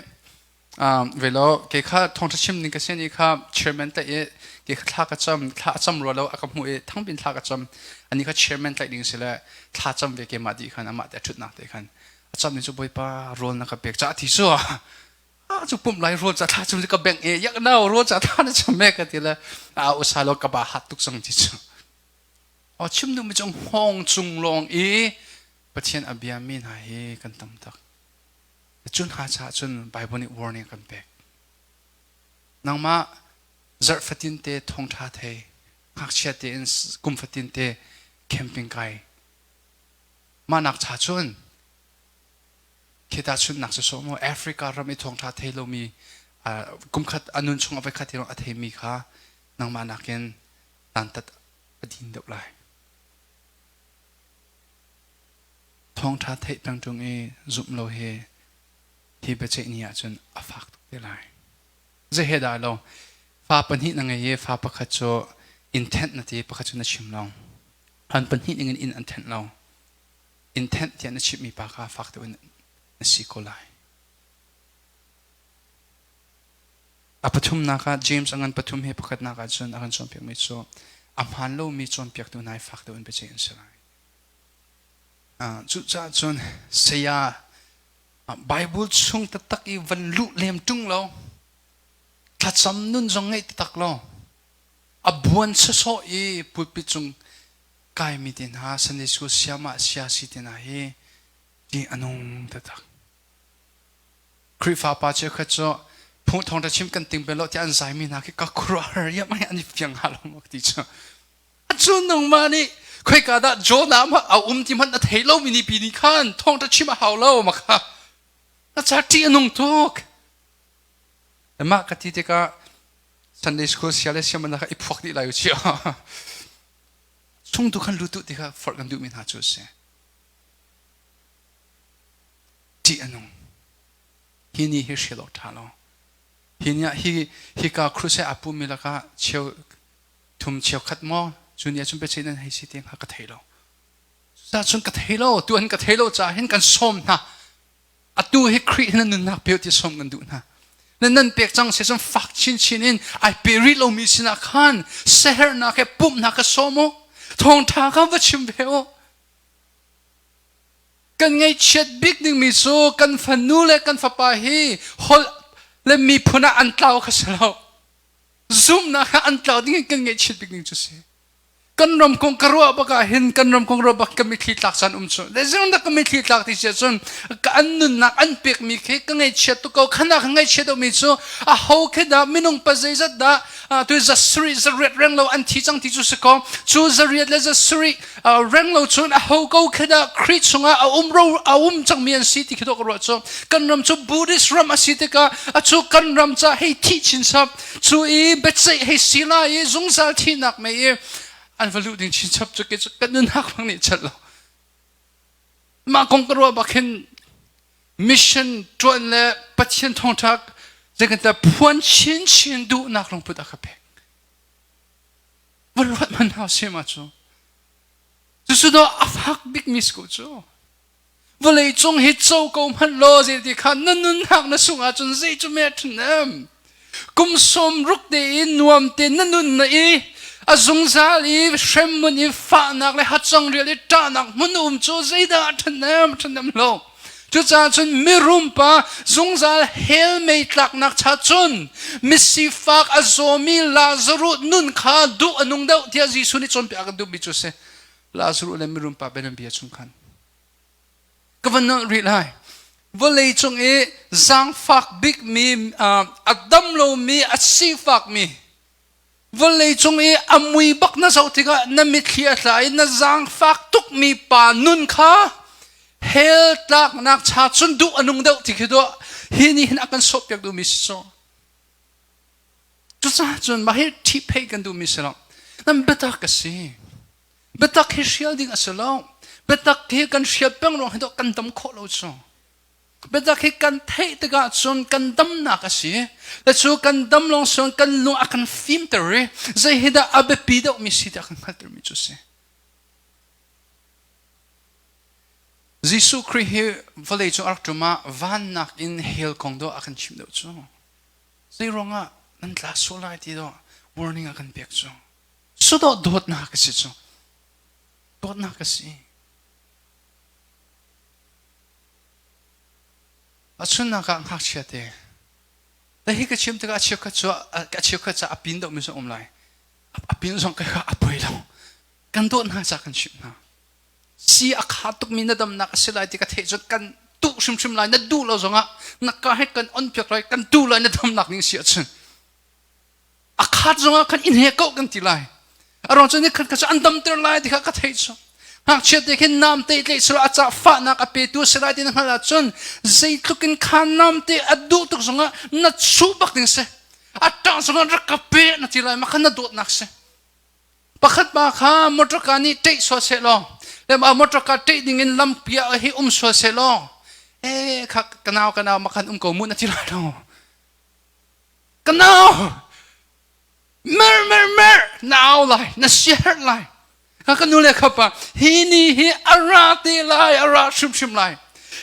velo ke kha thawngtha chim ning ka si ni kha chairman tlaih i ke kha thla ka cam thla a cam rua lo a ka hmuh i thangpin thla ka cam ani kha chairman tlaih ding si le thla cam ve ke mah dih khan amah te a thutnak te khan a cam cu bawipa rawl na ka pek ca ti cu a cu pumh lai rawl ca thla cu ka bengh e yak nau rawl ca thla na cham me ka ti le a usa lo ka ba hat tuk cang ti cu o chim duhmi cu hngawng cung lawng i Pathian a bia mi hna hi kan tam tak cun hna caah cun Bible nih warning kan pek nangmah zarh fatin te thawngtha thei ngakchia tein kum fatin te camping kai Mah nak cha cun khita chunnak cu sawh maw Africa ram i thawngṭha thei lomi kumkhat a nun chung a voikhat hi a theimi kha nangmah nakin dantat a din deuh lai. Thawngṭha theih peng ṭung i zumh lo hi hi biaceih ni ahcun a fak tuk te lai. Zei he dah lo fa pahnih na ngei i fa pakhat cu inn thenh na ti pakhat cu na chim lo. An pahnih ningin inn an thenh lo. Inn thenh tiah na chimhmi pa kha fak deuh in na si ko lai. A pathumnak ah James a ngan pathum he pakhatnak ah cun a kan cawnpiakmi cu a hmaan lomi cawnpiaktu hna hi fak deuh in biaceih an si lai. Cucaah cun saya Bible chung taktak i van luh lem ṭung lo thlacam nun zong ngeih taktak lo a buan sawsawh i pulpit cung kaimi te hna Sunday school siamah sia si te hna hi ṭih a nung taktak. Khrihfa pa cheukhat cu phung thawngṭha chim kan ting bel lo tiah an zaimi hna khi ka khuaruahhar iam ai an i fiang hnga lo maw ti cu. Cu nangmah nih khoika dah Jonah a um ti hmanh a thei lomi ni pi nih khan thawngṭha chim a hau lo ma kha. Na ca ṭih a nung tuk. Mah ka ti tikah Sunday school sia le siamana kha i phuak dih lai u ci. Chung tu khan lut ti kha forh kan duhmi hna cu a si. Ṭih a nung. Hi ni hi hrial awk ṭha lo. Hi ni ah hi hika crusade aa pummi lakah cheu thum cheu khat maw cu ni ahcun biaceih nan hei si ti kha ka thei lo. Cucaah cun ka thei lo. Tu an ka thei lo caah hin kan sawm hna. Atu hi Khrih na nunnak pe ti sawm kan duh hna. Na nan pek cang si cun fak chinchin in ai pe rih lomi sinah khan sehernak he pumhnak ka sawm u. Thawngṭha kha va chim ve u. Kan ngaihchiat bik dingmi cu kan fanu le kan fapa hi holh le miphun ah an tlau kha si lo. Zumhnak ah an tlau ding in kan ngaihchiat bik ding cu si. Kan ram kong ka ruah bak ah hin kan ram kong ruah bak ka mitthli tlak caan um cu le zeirung dah ka mitthli tlak ti si ahcun ka an nunnak an pekmi khi ka ngaihchiat tuk ko khana ka ngaihchiat deuhmi cu a ho khi dah minung pa zeizat dah tu za sarih zariat reng lo an thi cang ti cu si ko cu zariat le za sarih reng lo cun a ho ko khi dah Khrih chungah a um ro a um cangmi an si ti khi dawh ka ruah cu kan ram cu Buddhist ram a si tikah a cu kan ram ca hei thih chin sap Cu i biaceih hei si lai i zungzal thihnak mei i an va luh ding chinchap cu kei cu ka nunnak bang nih chelh lo. Mah kong ka ruah bak hin mission ṭuan le Pathian thawngṭha zeikan phuan chinchin duhnak lungput a ka pek. Va ruat hmanh hau si ma cu. Cucu dawh a fak bikmi si ko cu. Vawlei cung hi co ko hmanh law zeiti kha na nunnak na sung ahcun zei cu me ṭhnem. Kum 60 tein nuam te na nun na i a zungzal i hremmun i fahnak le hacang rial i ṭahnak hmun um cu zeidah a ṭhahnem ṭhahnem lo. Cucaah cun mirum pa zungzal hell mei tlaknak cha cun misifak a zawmi Lazarus nun kha duh a nung deuh tiah Jesuh nih cawnpiak a kan duhmi cu a si. Lazarus le mirum pa bianabia chung khan ka van nolh rih lai. Vawlei cung i zaangfak bikmi, a dam lomi, a sifakmi, Vawlei cung i a mui bak na zoh tikah na mitthli a tla i na zaangfak tukmi pa nun kha hell tlaknak cha cun duh a nung deuh ti khi dawh hi nih hin a kan sawhpiak duhmi si cu. Cucaah cun mah hi ṭhihpheih kan duhmi si lo. Nan biatak a si. Biatak hi hrial ding a si lo. Biatak hi kan hrial peng ruang hi dawh kan dam khawh lo cu. Biatak hi kan theih tikah cun kan damnak a si. Cu kan dam lawng si kan lung a kan fimter i zei hi dah a biapi deuhmi si ti a kan hngalhtermi cu a si. Jesuh Khrih hi vawlei cung a rak ṭum ah vannak in hell kong dawh a kan chimh deuh cu. Zei ruangah nan tla sual lai ti dawh warning a kan pek cu. Sudawh dawtnak a si cu. Dawtnak a si. A chunnak ah ngakchia te. Na hi ka chim tikah a cheukhat cu a cheukhat ca a pin deuhmi zong um lai. A pin zong ka a poi lo. Kan dawt hna ca kan chimh hna. Si a kha tukmi na damnak a si lai ti ka theih cun kan duh hrimhrim lai. Na duh lo zongah na ka he kan on piak lai kan duh lai na damnak ning si ahcun. A khat zongah khan in he ko kan ti lai. A ruang cu ni khat kha cu an damter lai ti kha ka theih cu. Ngakchia te khin namte tleih silo a cah fahnak a petu si lai ti na hngalh ahcun zeitluk in kha namte a duh tuk zongah na chuh bak ding si. A ṭah zongah rak ka pe na ti lai ma kha na dawtnak si. Pakhat pa kha motor car nih ṭeih sual seh law le motor car ṭeih ding in lampi ah hi um sual seh law eh kha kanau kanau makhan um ko mu na ti lai lo. Kanau mer mer mer na au lai na siaherh lai ka ka nu le ka pa hi ni hi a ra te lai a ra hrimhrim lai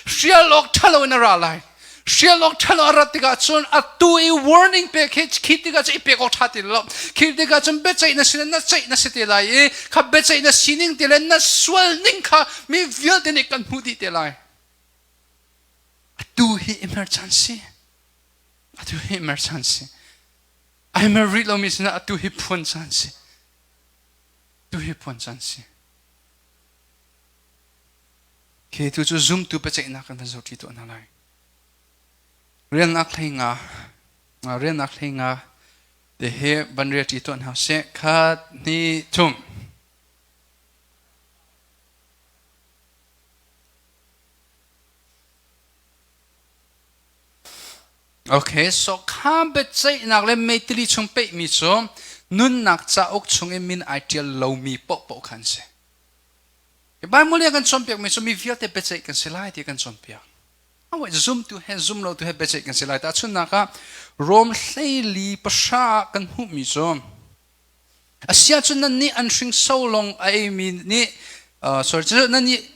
hrial awk ṭhalo in a ra lai hrial awk ṭhalo a rat tikah cun atu i warning pek hi khi tikah cun i pek awk ṭha ti lo khi tikah cun biaceih na sin na ceih na si te lai i kha biaceih na sining te le na sual ning kha mi vialte nih kan hmuh dih te lai atu hi i mer caan si atu hi mer caan si Ai mer rih lomi sinah atu hi phuan caan si. Tu hi phuan caan si. Khi tu cu zumtu biaceihnak kan van zohṭi tuah hna lai. Riannak hlei nga, riannak hlei nga te hi van riaṭi tuah hna sih. Khat, hnih, thum. Okay, so kha biaceihnak le meitili chung peihmi cu nunnak cauk chung i min ai ṭial lomi paohpaoh kha an si. Bible nih a kan cawnpiakmi cu mi vialte biaceih kan si lai ti a kan cawnpiak. Awai zumtu he zumlotu he biaceih kan si lai. Tahchunhnak ah Rom hleili pahra ah kan hmuhmi cu asiahcun nannih an hringso lawng a eimi nih sorry nannih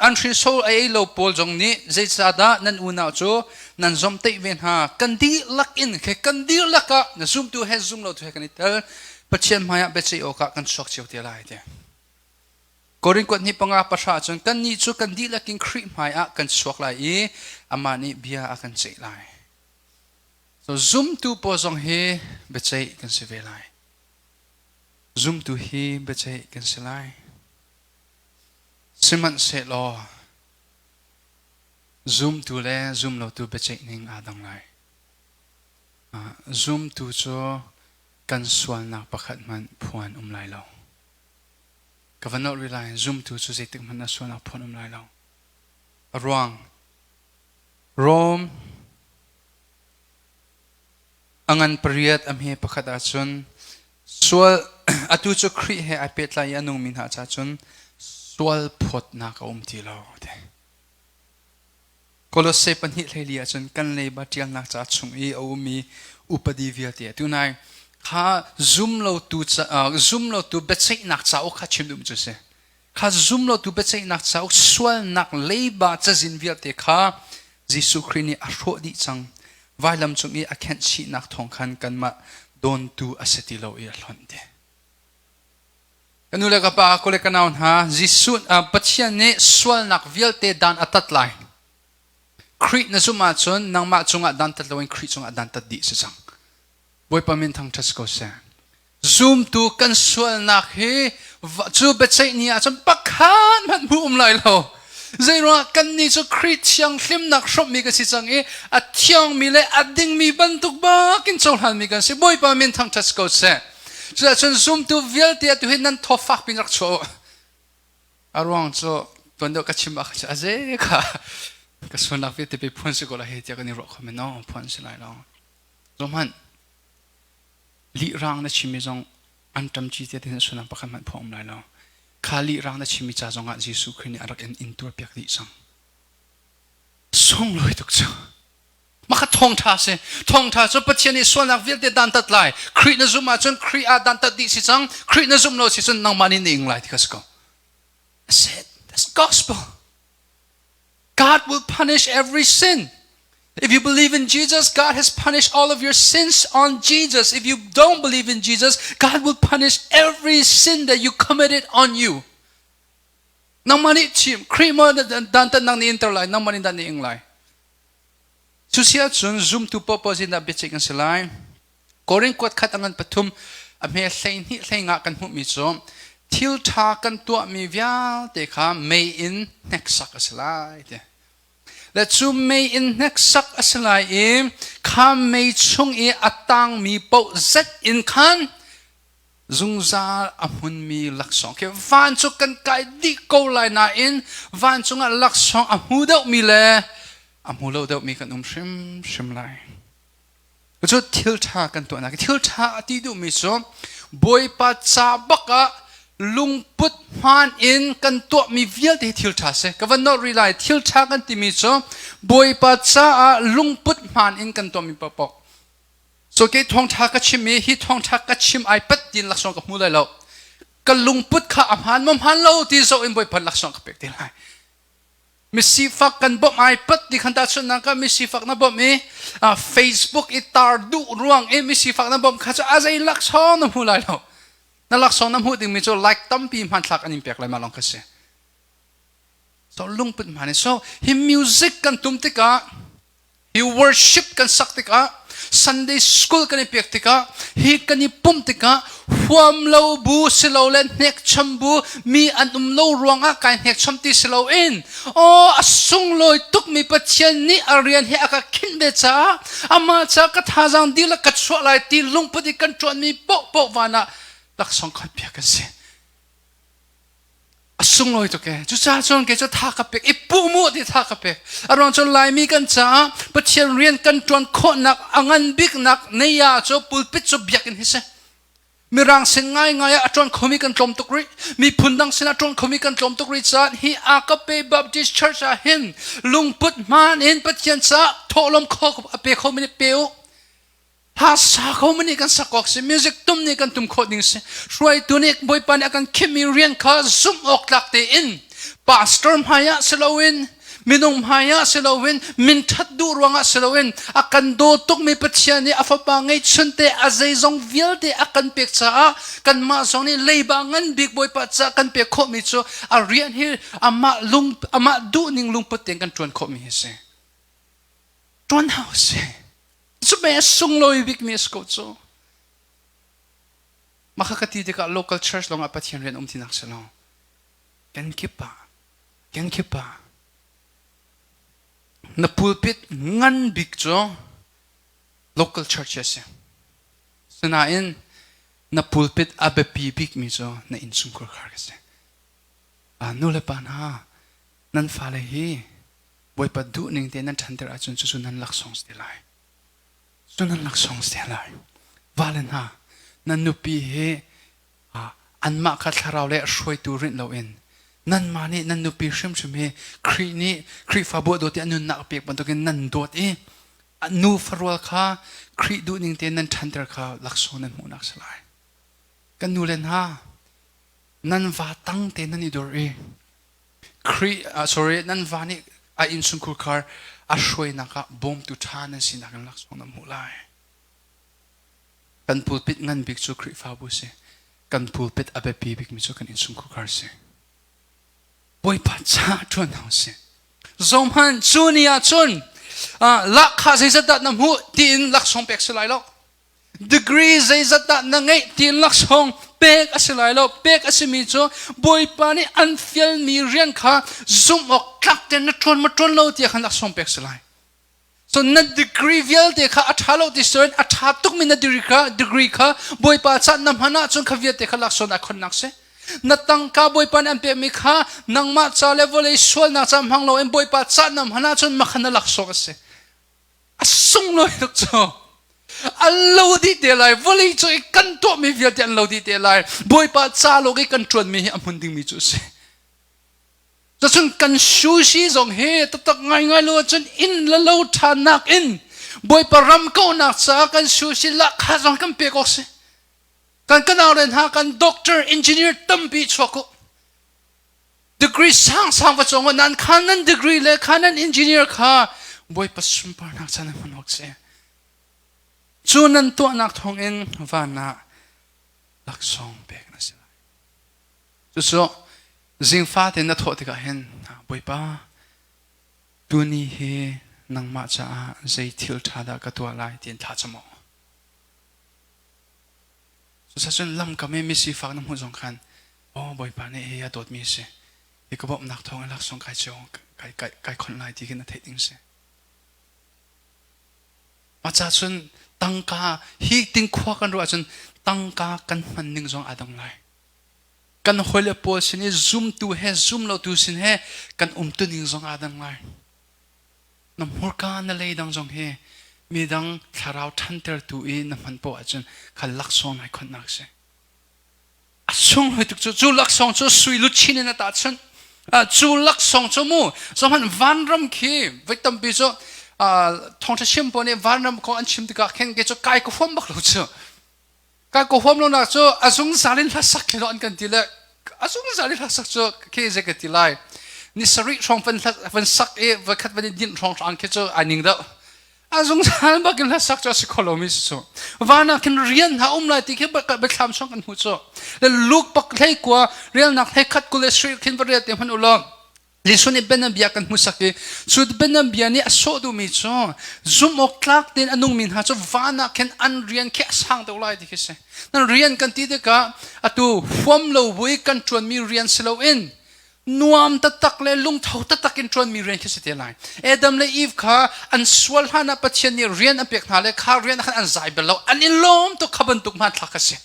An hrinso a ei lo pawl zong nih zeicahdah nan unau cu nan zomhtaih ve hna? Kan dihlak in khe kan dihlak ah na zumtu he zumlotu he kan i tel. Pathian hmaiah biaceih awkah kan chuak cio te lai ti. Korin kuat hnih panga pahra cun kannih cu kan dihlak in Khrih hmaiah kan chuak lai i amah nih bia a kan ceih lai. So zumtu pawl zong hi biaceih kan si ve lai. Zumtu hi biaceih kan si lai. Sihmanhsehlaw zumtu le zumlotu biaceih ning aa dang lai. Zumtu cu kan sualnak pakhat hmanh phuan um lai lo. Ka va nolh rih lai, zumtu cu zeitik hmanh ah sualnak phuan um lai lo. A ruang Rom a ngan pariat a hme pakhat ahcun Sual atu cu Khrih he ai pehtlai i a nungmi hna caah cun sual phawtnak a um ti lo ti. Kolose pahnih hleili ahcun kan leiba ṭialnak ca chung i a ummi upadi vialte tunai kha zumlotu zumlotu biaceihnak cauk kha chim duh cu si. Kha zumlotu biaceihnak cauk sualnak leiba cazin vialte kha Jesuh Khrih nih a hrawh dih cang. Vailam cung i a khenh chihnak thawng khan kanmah dawntu a si ti lo i a hlonh ti. Ka nu le ka pa, ka le ka nau hna, Jesuh Pathian nih sualnak vialte dan a tat lai. Khrih na zumh ahcun nangmah cungah dan tat loin Khrih cungah dan tat dih si cang. Bawipa min thangṭhat si ko seh. Zumtu kan sualnak hi cu biaceih ni ahcun pakhat hmanh hmu um lai lo. Zeiruangah kannih cu Khrih thianghlimnak hrawmhmi kan si cang i a thiangmi le a dingmi bantuk bakin cohlanmi kan si. Bawipa min thangṭhat si ko seh. Cucaah zumtu vialte atu hi nan thaw fak piin rak chuah u. A ruang cu tuan deuh ka chim ah kha a ze kha ka sualnak vialte pe phuan si ko lai hei tiah kan i ruah kho men no phuan si lai lo. Zohhmanh lih rang na chimmi zong an ṭam ci te tin sualnak pakhat hmanh phuang um lai lo. Kha lih rang na chimmi ca zongah Jesuh Khrih nih a rak in intuar piak dih cang. Sunglawi tuk cu. Mah kha thawngṭha si. Thawngṭha cu Pathian nih sualnak vialte dantat lai. Khrih na zumh ahcun Khrih ah dantat dih si cang. Khrih na zumh lo si cun nangmah nih na ing lai ti kha si ko. That's it. That's gospel. God will punish every sin. If you believe in Jesus, God has punished all of your sins on Jesus. If you don't believe in Jesus, God will punish every sin that you committed on you. Nangmah nih chim, Khrih maw dantat nang nih inter lai, nangmah nih dan nih ing lai. Cusi ahcun zumtu paohpaoh zindah biaceih kan si lai. Korin kuat khat a ngan pathum a hme 12 hleinga kan hmuhmi cu thil ṭha kan tuahmi vialte kha mei in hneksak a si lai ti. Le cu mei in hneksak a si lai i kha mei chung i a tangmi paoh zet in khan zungzal a hmunmi laksawng khi van cu kan kai dih ko lai nain vancung ah laksawng a hmu deuhmi le a hmu lo deuhmi kan um hrimhrim lai. Cu thil ṭha kan tuahnak thil ṭha a ti duhmi cu Bawipa ca bak ah lungput hmaan in kan tuahmi vialte hi thil ṭha si. Ka van nolh rih lai. Thil ṭha kan timi cu Bawipa caah lungput hmaan in kan tuahmi paohpaoh. So kei thawngṭha ka chim i hi thawngṭha ka chim ai pat tiin laksawng ka hmu lai lo. Ka lungput kha a hmaan maw hmaan lo ti zoh in Bawipa laksawng ka pek te lai. Misifak kan bawmh ai pat ti khan tahchunhnak ah misifak na bawmh i Facebook i tar duh ruang i misifak na bawmh kha cu a zei laksawng na hmu lai lo. Na laksawng na hmuh dingmi cu like tampi hmanthlak an in pek lai ma lawng kha si. So lungput hmaan in so hi music kan tum tikah hi worship kan sak tikah Sunday school kan i pek tikah hi kan i pumh tikah huam lo bu silole hnekcham bu mi an um lo ruangah kai hnekcham ti si loin aw a sunglawi tukmi Pathian nih a rian hi a ka khinh ve caah amah ca ka thazaang dihlak ka chuah lai ti lungput i kan ṭuanmi paohpaoh van ah laksawng khan piak kan si. A sunglawi tuk ee. Cucaah cun kei cu tha ka pek. I puh mu ti tha ka pek. A ruang cu Laimi kan caah Pathian rian kan ṭuan khawhnak a ngan biknak neiah cu pulpit cu biakinn hi si. Mirang sin ngaingai ah a ṭuan khomi kan tlawm tuk rih. Miphun dang sin ah ṭuan khomi kan tlawm tuk rih caah hi Agape Baptist Church ah hin lungput hmaan in Pathian caah thawhlawm kho a pe khomi nih pe u. Hla sa kho nih kan sak awk si, music tum nih kan tum khawh ding si. Hruaitu nih Bawipa nih a kan khimmi rian kha zumh awk tlak tein pastor hmai ah si loin minung hmai ah si loin min ṭhat duh ruangah si loin a kan daw tukmi Pathian nih a fapa ngeihchun te a zeizong vialte a kan pek caah kanmah zong nih leiba ngan bik Bawipa caah kan pek khawhmi cu a rian hi amah lung amah duhning lungput tein kan ṭuan khawhmi hi si. Ṭuan hau si. Cu mei a sunglawi bikmi a si ko cu. Mah kha ka ti tikah local church lawngah Pathian rian um tinak si lo. Kan kip ah, kan kip ah na pulpit ngan bik cu local church a si. Sinain na pulpit a biapi bikmi cu na innchungkhar khar ka si. Nu le pa hna, nan fale hi Bawipa duhning te nan ṭhanter ahcun cucu nan laksawng si te lai. Cu nan laksawng si te lai. Vale hna, nan nupi hi anmah kha thlarau le hruaitu rinh loin nanmah nih nan nupi hrimhrim hi Khrih nih Khrihfabu a dawt i a nunnak a pek bantukin nan dawt i nu farual kha Khrih duhning te nan ṭhanter kha laksawng nan hmuhnak si lai. Kan nu le hna, nan va tang te nan i dor i Khrih sorry nan va nih a innchungkhur khar a hruainak ah bawmtu ṭha nan sinak in laksawng nan hmuh lai. Kan pulpit ngan bik cu Khrihfabu si. Kan pulpit a biapi bikmi cu kan innchungkhur khar si. Bawipa ca ṭuan hna usih. Zohhmanh cu ni ah cun lahkhah zeizat dah na hmuh tiin laksawng pek si lai lo. Degree zeizat dah na ngeih tiin laksawng pek. Pek a si lai lo. Pek a simi cu Bawipa nih an fialmi rian kha zumh awk tlak tein na ṭuan ma ṭuan lo tiah khan laksawng pek si lai. So na degree vialte kha a ṭha lo ti siloin a ṭha tukmi na degree kha degree kha Bawipa ca na hman ahcun kha vialte kha laksawng ai khonnak si. Na tangka Bawipa nih an pekmi kha nangmah ca le vawlei sualnak ca hmang loin Bawipa ca na hman ahcun mah kha na laksawng a si. A sunglawi tuk cu. An lo dih te lai. Vawlei cu i kan tuahmi vialte an lo dih te lai. Bawipa ca lawng i kan ṭuanmi hi a hmun dingmi cu a si. Cun kan sushi zong hi taktak ngaingai lo ahcun inn le lo ṭhannak in Bawipa ram kauhnak caah kan sushi lahkhah zong kan pek awk si. Kan kanau le hna kan doctor, engineer tampi chuak u. Degree sangsang va cawng u. Nan kha nan degree le kha nan engineer kha Bawipa sunparnak ca nan hman awk si. Cu nan tuahnak thawngin van ah laksawng pek na si lai. Cucu zingfa tein na thawh tikah hin Bawipa tuni hi nangmah caah zei thil ṭha dah ka tuah lai tiin thla cam awk. Cucacun lamkam i misifak na hmuh zong khan aw Bawipa nih hi a dawtmi a si. Hi ka bawmhnak thawng in laksawng kai cio kai kai kai khonh lai ti khi na theih ding si. Mah ca cun tangka hi ting khua kan ruah ahcun tangka kan hman ning zong aa dang lai. Kan hawile pawl sin i zumtu he zumlotu sin he kan umtuning zong aa dang lai. Na hmurka na lei dang zong hi midang thlarau ṭhantertu i na hman poah ahcun kha laksawng nai khonhnak a si. A sunglawi tuk cu cu laksawng cu sui luchin in a tahchunh. Cu laksawng cu mu zohhmanh vanram khi voi tampi cu thawngṭha chim pawl nih vanram kong an chim tikah khin kei cu kai ka huam bak lo cu. Ka ka huam lonak cu a zungzal in hlasak khi an kan ti le a zungzal in hlasak cu khi zei ka ti lai ni sarih hrawng van van sak i voikhat van i dinh hrawng hrang khi cu ai ning deuh a zungzal bak in hlasak cu a si kho lomi si cu van ah khin rian hna um lai ti khi biathlam song kan hmu cu le luk pak hlei kua rialnak hlei khat kul le sri khin va rial te hman u law Jesuh nih bianabia kan hmuhsak i cu bianabia nih a sawh duhmi cu zumh awk tlak tein a nungmi hna cu van ah khin an rian khi a sang deuh lai ti khi si. Nan rian kan ti tikah atu huam lo bu i kan ṭuanmi rian si loin nuam taktak le lungtho taktak in ṭuanmi rian khi si te lai. Adam le Eve kha an sual hlan ah Pathian nih rian a pek hna le kha rian ah khan an zai bal lo. An i lawm tuk kha bantuk hmanthlak a si.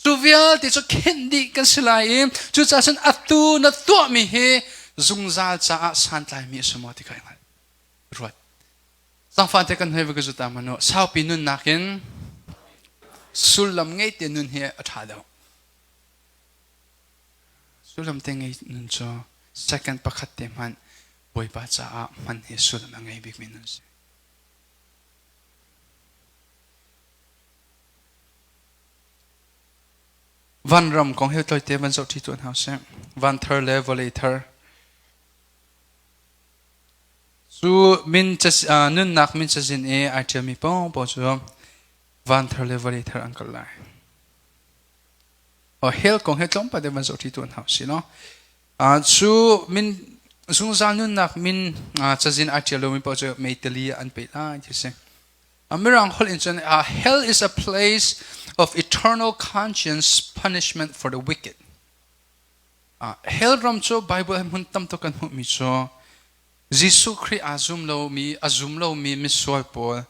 Cu vialte cu khenh dih kan si lai i cucaah cun atu na tuahmi hi zungzal caah santlaimi a si maw ti kha i hngalh. Ruat. Zangfah te kan hoi va ka zuta manu saupi nunnak in sullam ngei te nun hi a ṭha deuh. Sullam te ngei nun cu second pakhat te hmanh Bawipa caah hman hi sullam a ngei bikmi nun si. Vanram kong hi tawite van zoh ṭi tuah hna usih. Van thar le vawlei thar. Cu min nunnak min cazin i ai ṭialmi paohpaoh cu van thar le vawlei thar an kal lai. Hell kong hi tlawmpal te van zoh ṭi tuah hna usih law. Cu min zungzal nunnak min cazin ai ṭial lomi paoh cu meitali an peh lai ti si. Mirang holh in cun hell is a place of eternal conscience punishment for the wicked. Hell ram cu Bible hmun tam tuk kan hmuhmi cu Jesuh Khrih aa zum lomi a zum lomi misual pawl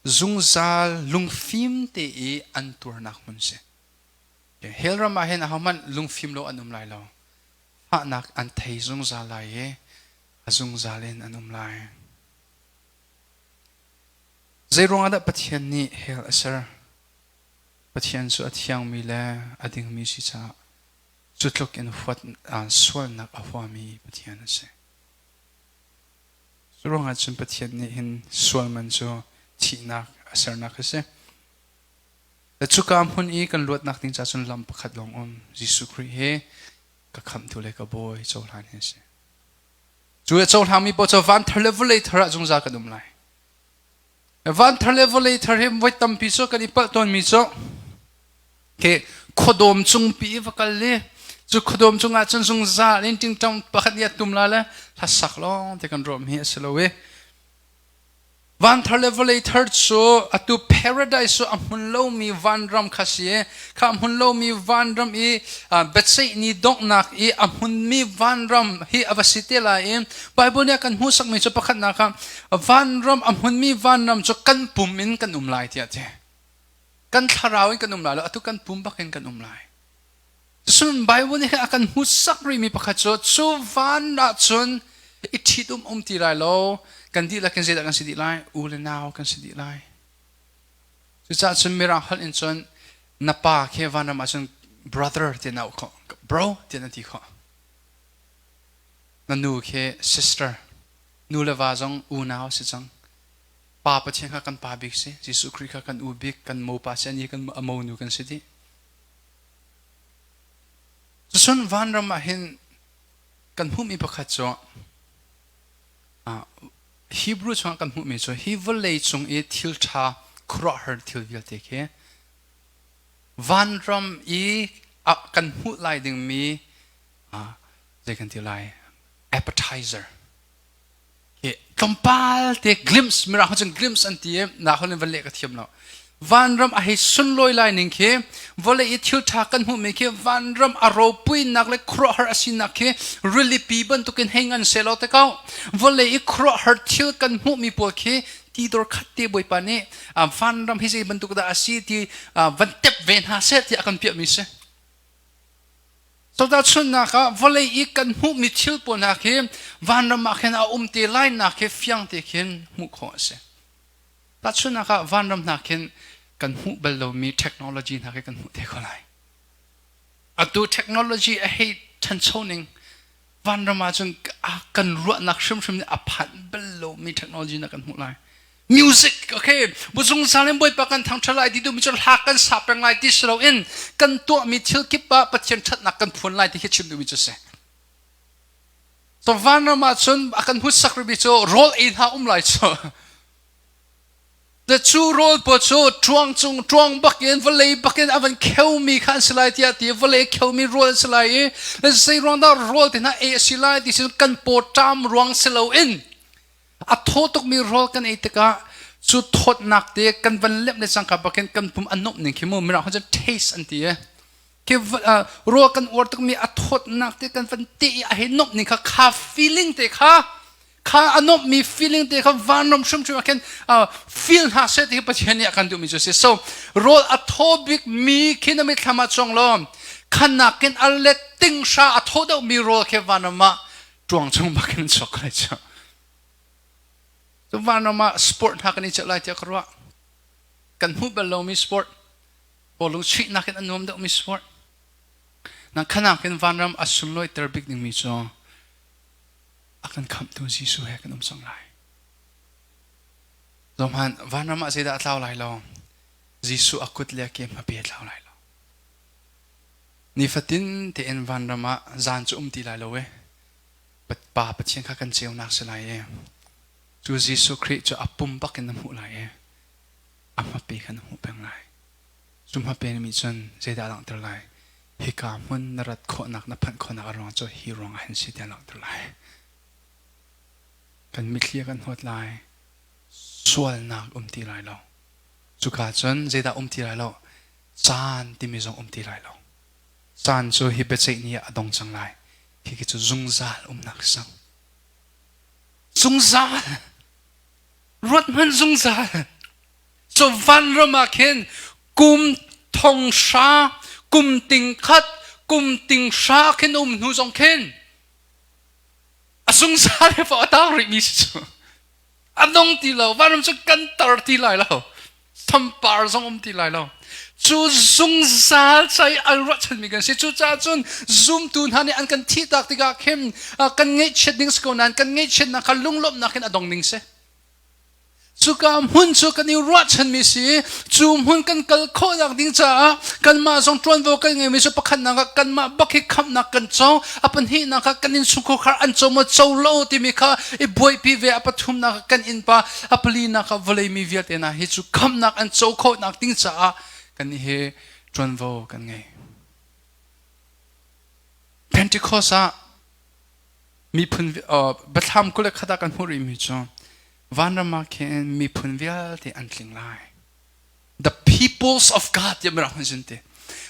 zungzal lungfim te i an tuarnak hmun si. Hell ram ah hin ahohmanh lungfim lo an um lai lo. Fahnak an thei zungzal lai i a zungzal in an um lai. Zeiruangah dah Pathian nih hell a ser? Pathian cu a thiangmi le a dingmi si caah cu tluk in huat sualnak a huami Pathian a si. Cu ruangah cun Pathian nih hin sual man cu thihnak a sernak a si. Le cuka hmun i kan luatnak ding ca cun lam pakhat lawng um Jesuh Khrih hi ka khamhtu le ka bawi cohlan hi a si. Cu a cohlangmi paoh cu van thar le vawlei thar ah zungzal kan um lai. Van thar le vawlei thar hi voi tampi cu kan i palh tawnmi cu ke khuadawm cungpi i va kal i cu khuadawm cungah cun zungzal in tingtang pakhat nih a tum la le hlasak lawng te kan ruahmi a si lo i. Van thar le vawlei thar cu atu paradise cu a hmun lomi vanram kha si i kha a hmun lomi vanram i biaceih ni donghnak i a hmunmi vanram hi a va si te lai i Bible nih a kan hmuhsakmi cu pakhatnak ah vanram a hmunmi vanram cu kan pum in kan um lai tiah a ti. Kan thlarau in kan um lai lo, atu kan pum bak in kan um lai. Cun Bible nih a kan hmuhsak rihmi pakhat cu cu van ah cun i ṭhitum um ti lai lo, kan dihlak in zeidah kan si dih lai? U le nau kan si dih lai. Cucaah cun Mirang holh in cun na pa khi vanram ah cun brother ti na auh khawh, bro ti na ti khawh. Na nu khi sister, nu le va zong unau si cang. Pa Pathian kha kan pa bik si, Jesuh Khrih kha kan u bik, kan mopa si, ani kan a monu kan si dih. Cucun vanram ah hin kan hmuhmi pakhat cu Hebrew chungah kan hmuhmi cu hi vawlei cung i thil ṭha khuaruahhar thil vialte khi vanram i kan hmuh lai dingmi zei kan ti lai appetizer hi tlawmpal te glimpse mirang cun glimpse an ti i na holh in van leh ka thiam lo. Vanram a hei sunlawi lai ning khi, vawlei i thil ṭha kan hmuhmi khi, vanram a ropuinak le khuaruahhar a sinak khi rilipi bantukin hei ngan seh law te ko. Vawlei i khuaruahhar thil kan hmuhmi pawl khi tidor khat te Bawipa nih vanram hi zei bantuk dah a si ti van tep ve hna seh tiah a kan piahmi si. Cotahchunhnak ah vawlei i kan hmuhmi thil pawl hna khi vanram ah khin a um te lainak khi fiang te khin hmuh khawh a si. Tahchunhnak ah vanram hna khin kan hmuh bal lomi technology hna khi kan hmuh te ko lai. Atu technology a hei ṭhancho ning vanram ah cun kan ruahnak hrimhrim nih a phanh bal lomi technology na kan hmuh lai. Music, okay, buzungzal in Bawipa kan thangṭhat lai ti duhmi cu hla kan sa peng lai ti si loin kan tuahmi thil kip ah Pathian ṭhatnak kan phuan lai ti khi chim duhmi cu si. So vanram ah cun a kan hmuhsak rihmi cu rawl ei hna um lai cu. Cu rawl pawl cu ṭuang cung ṭuang bakin vawlei bakin a van kheumi kha an si lai tiah ti vawlei kheumi rawl an si lai i zei ruang dah rawl te hna ei a si lai ti sin kan paw ṭam ruang si loin a thaw tukmi rawl kan ei tikah cu thawtnak te kan van lemh le cangka bakin kan pum a nuamh ning khi mu mirang cun taste an ti e khi rawl kan uar tukmi a thawtnak te kan van te i a hei nuamh ning kha kha feeling te kha kha a nuamhmi feeling te kha vanram hrimhrim ah khin feel hna seh ti Pathian nih a kan duhmi cu si. So rawl a thaw bik mi khi na mitthlam ah chuang law khanak in a let ting hra a thaw deuhmi rawl khi vanram ah ṭuang chung bak in chuak lai cu. Cu vanram ah sport hna kan i celh lai tiah ka ruah. Kan hmuh bal lomi sport, bawlung chuihnak in a nuam deuhmi sport. Nang khanak in vanram a sunlawiter bik dingmi cu a kan khamhtu Jesuh he kan um cang lai. Zohhmanh, vanram ah zeidah a tlau lai lo? Jesuh a kut le a ke hmape a tlau lai lo. Nifatin tein vanram ah zan cu um ti lai lo e. Pa Pathian kha kan ceunak si lai e. Cu Jesuh Khrih cu a pum bak in na hmuh lai e. A hmape kha na hmuh peng lai. Cu hmape nih cun zeidah a langhter lai? Hika hmun na rat khawhnak, na phanh khawhnak a ruang cu hi ruang ah hin si tiah a langhter lai. Kan mitthli a kan hnawt lai. Sualnak um ti lai lo. Cuka cun zeidah um ti lai lo? Caan timi zong um ti lai lo. Caan cu hi biaceih ni ah a dong cang lai. Hiki cu zungzal umnak sang. Zungzal! Ruat hmanh zungzal! Cu vanram ah khin kum thong hra, kum ting khat, kum ting hra khin um hnu zong khin a zungzal he a tang rihmi si cu. A nung ti lo, vanram cu kan tar ti lai lo. Sampar zong um ti lai lo. Cu zungzal cai an ruahchanmi kan si. Cucaah cun zumtu hna nih an kan thihtak tikah khin kan ngaihchiat ding si ko nain kan ngaihchiatnak kha lunglawmhnak in a dong ding si. Cuka hmun cu kan i ruahchanmi si. Cu hmun kan kal khawhnak ding caah kanmah zong ṭuanvo kan ngeimi cu pakhatnak ah kanmah bak hi khamhnak kan co, a pahnihnak ah kan innchungkhar an co maw co lo timi kha i buaipi ve, a pathumnak ah kan innpa, a palinak ah vawlei mi vialte hna hi cu khamhnak an co khawhnak ding caah kan hi ṭuanvo kan ngei. Pentecost ah miphun biathlam 21 ah kan hmuh rihmi cu. Vanram ah khin miphun vialte an tling lai. The peoples of God tiah mirang hun sin ti.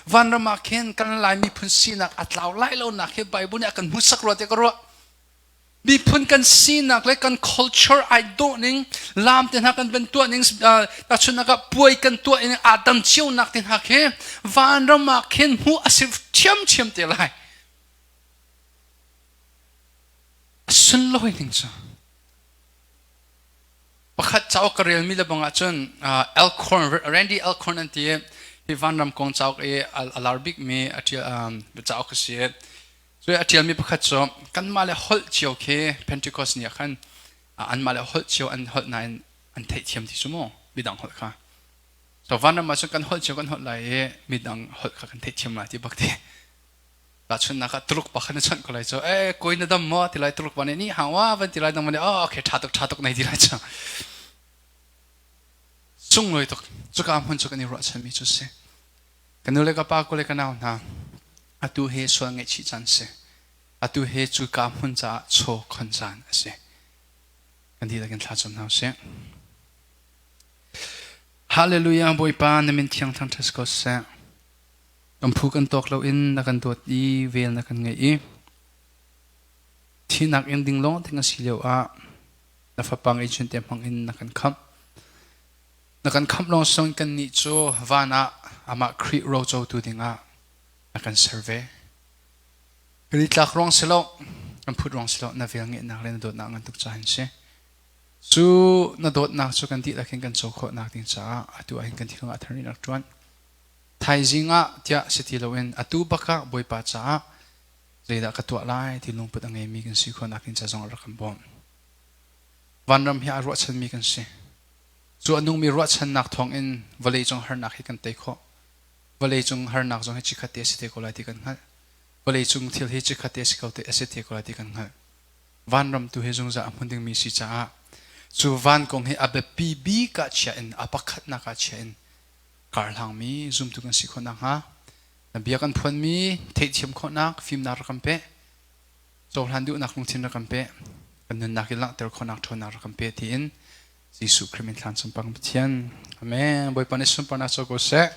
Vanram ah khin kan Lai miphun sinak a tlau lai lo nak hi Bible nih a kan hmuhsak rua tiah ka ruah. Miphun kan sinak le kan culture ai dawh ning, lam te hna kan van tuah ning, tahchunhnak ah puai kan tuah ning aa dang cio nak te hna khi vanram ah khin hmuh a si ṭhiamṭhiam te lai. A sunlawi ning cu. Pakhat cauk ka relmi le bang ahcun Alcorn, Randy Alcorn an ti i hi vanram kong cauk i a lar bikmi a ṭial cauk a si. Cu a ṭialmi pakhat cu kanmah le holh cio khi Pentecost ni ah khan anmah le holh cio an holh nain an theihthiam ti cu mu midang holh kha. So vanram ah cun kan holh cio kan holh lai i midang holh kha kan theihthiam lai ti bak ti. Tahchunhnak ah Tuluk pa kha na chawnh ko lai cu eh kawi na dam maw ti lai Tuluk pa nih ni hang wa van ti lai dang van oh okay ṭha tuk ṭha tuk nei ti lai cu. Sunglawi tuk cuka hmun cu kan i ruahchanmi cu si. Ka nu le ka pa, kule ka nau hna, atu hi sual ngaihchih caan si. Atu hi cuka hmun caah chaw khon caan a si. Kan dihlak in thlacam hna usih. Hallelujah Bawipa na min thiang thangṭhat ko seh. Kan phu kan tawk loin na kan dawt i vel na kan ngeih i thihnak in ding lawng thing a si lio ah na fapa ngeihchun te hmang in na kan khamh. Na kan khamh lawng sung kannih cu van ah amah Khrih rocotu dingah na kan ser ve. Kan i tlak ruang si lo, kan phut ruang si lo, na vel ngeihnak le na dawtnak ngan tuk caah hin si. Cu na dawtnak cu kan dihlak in kan co khawhnak ding caah atu ah hin kan thinlung ah thar in rak ṭuan. Thaizing ah tiah si ti loin atu bak ah Bawipa caah zeidah ka tuah lai ti lungput a ngeimi kan si khawhnak ding ca zong ah rak kan bawmh. Vanram hi aa ruahchanmi kan si. Cu a nungmi ruahchannak thawngin vawleicung harnak hi kan tei khawh. Vawleicung harnak zong hi chikkhat te a si te ko lai ti kan hngalh. Vawleicung thil hi chikkhat te a si ko te a si te ko lai ti kan hngalh. Vanram tu hi zungzal a hmun dingmi si caah cu van kong hi a biapi bik ah chia in a pakhatnak ah chia in karhlangmi zumtu kan si khawh nakhnga na bia kan phuanmi theihthiam khawhnak fimnak rak kan pe. Cohlan duhnak lungthin rak kan pe. Kan nunnak i langhter khawhnak ṭhawnnak rak kan pe tiin Jesuh Khrih min thlan sunpang Pathian. Amen. Bawipa nih sunparnak co ko seh.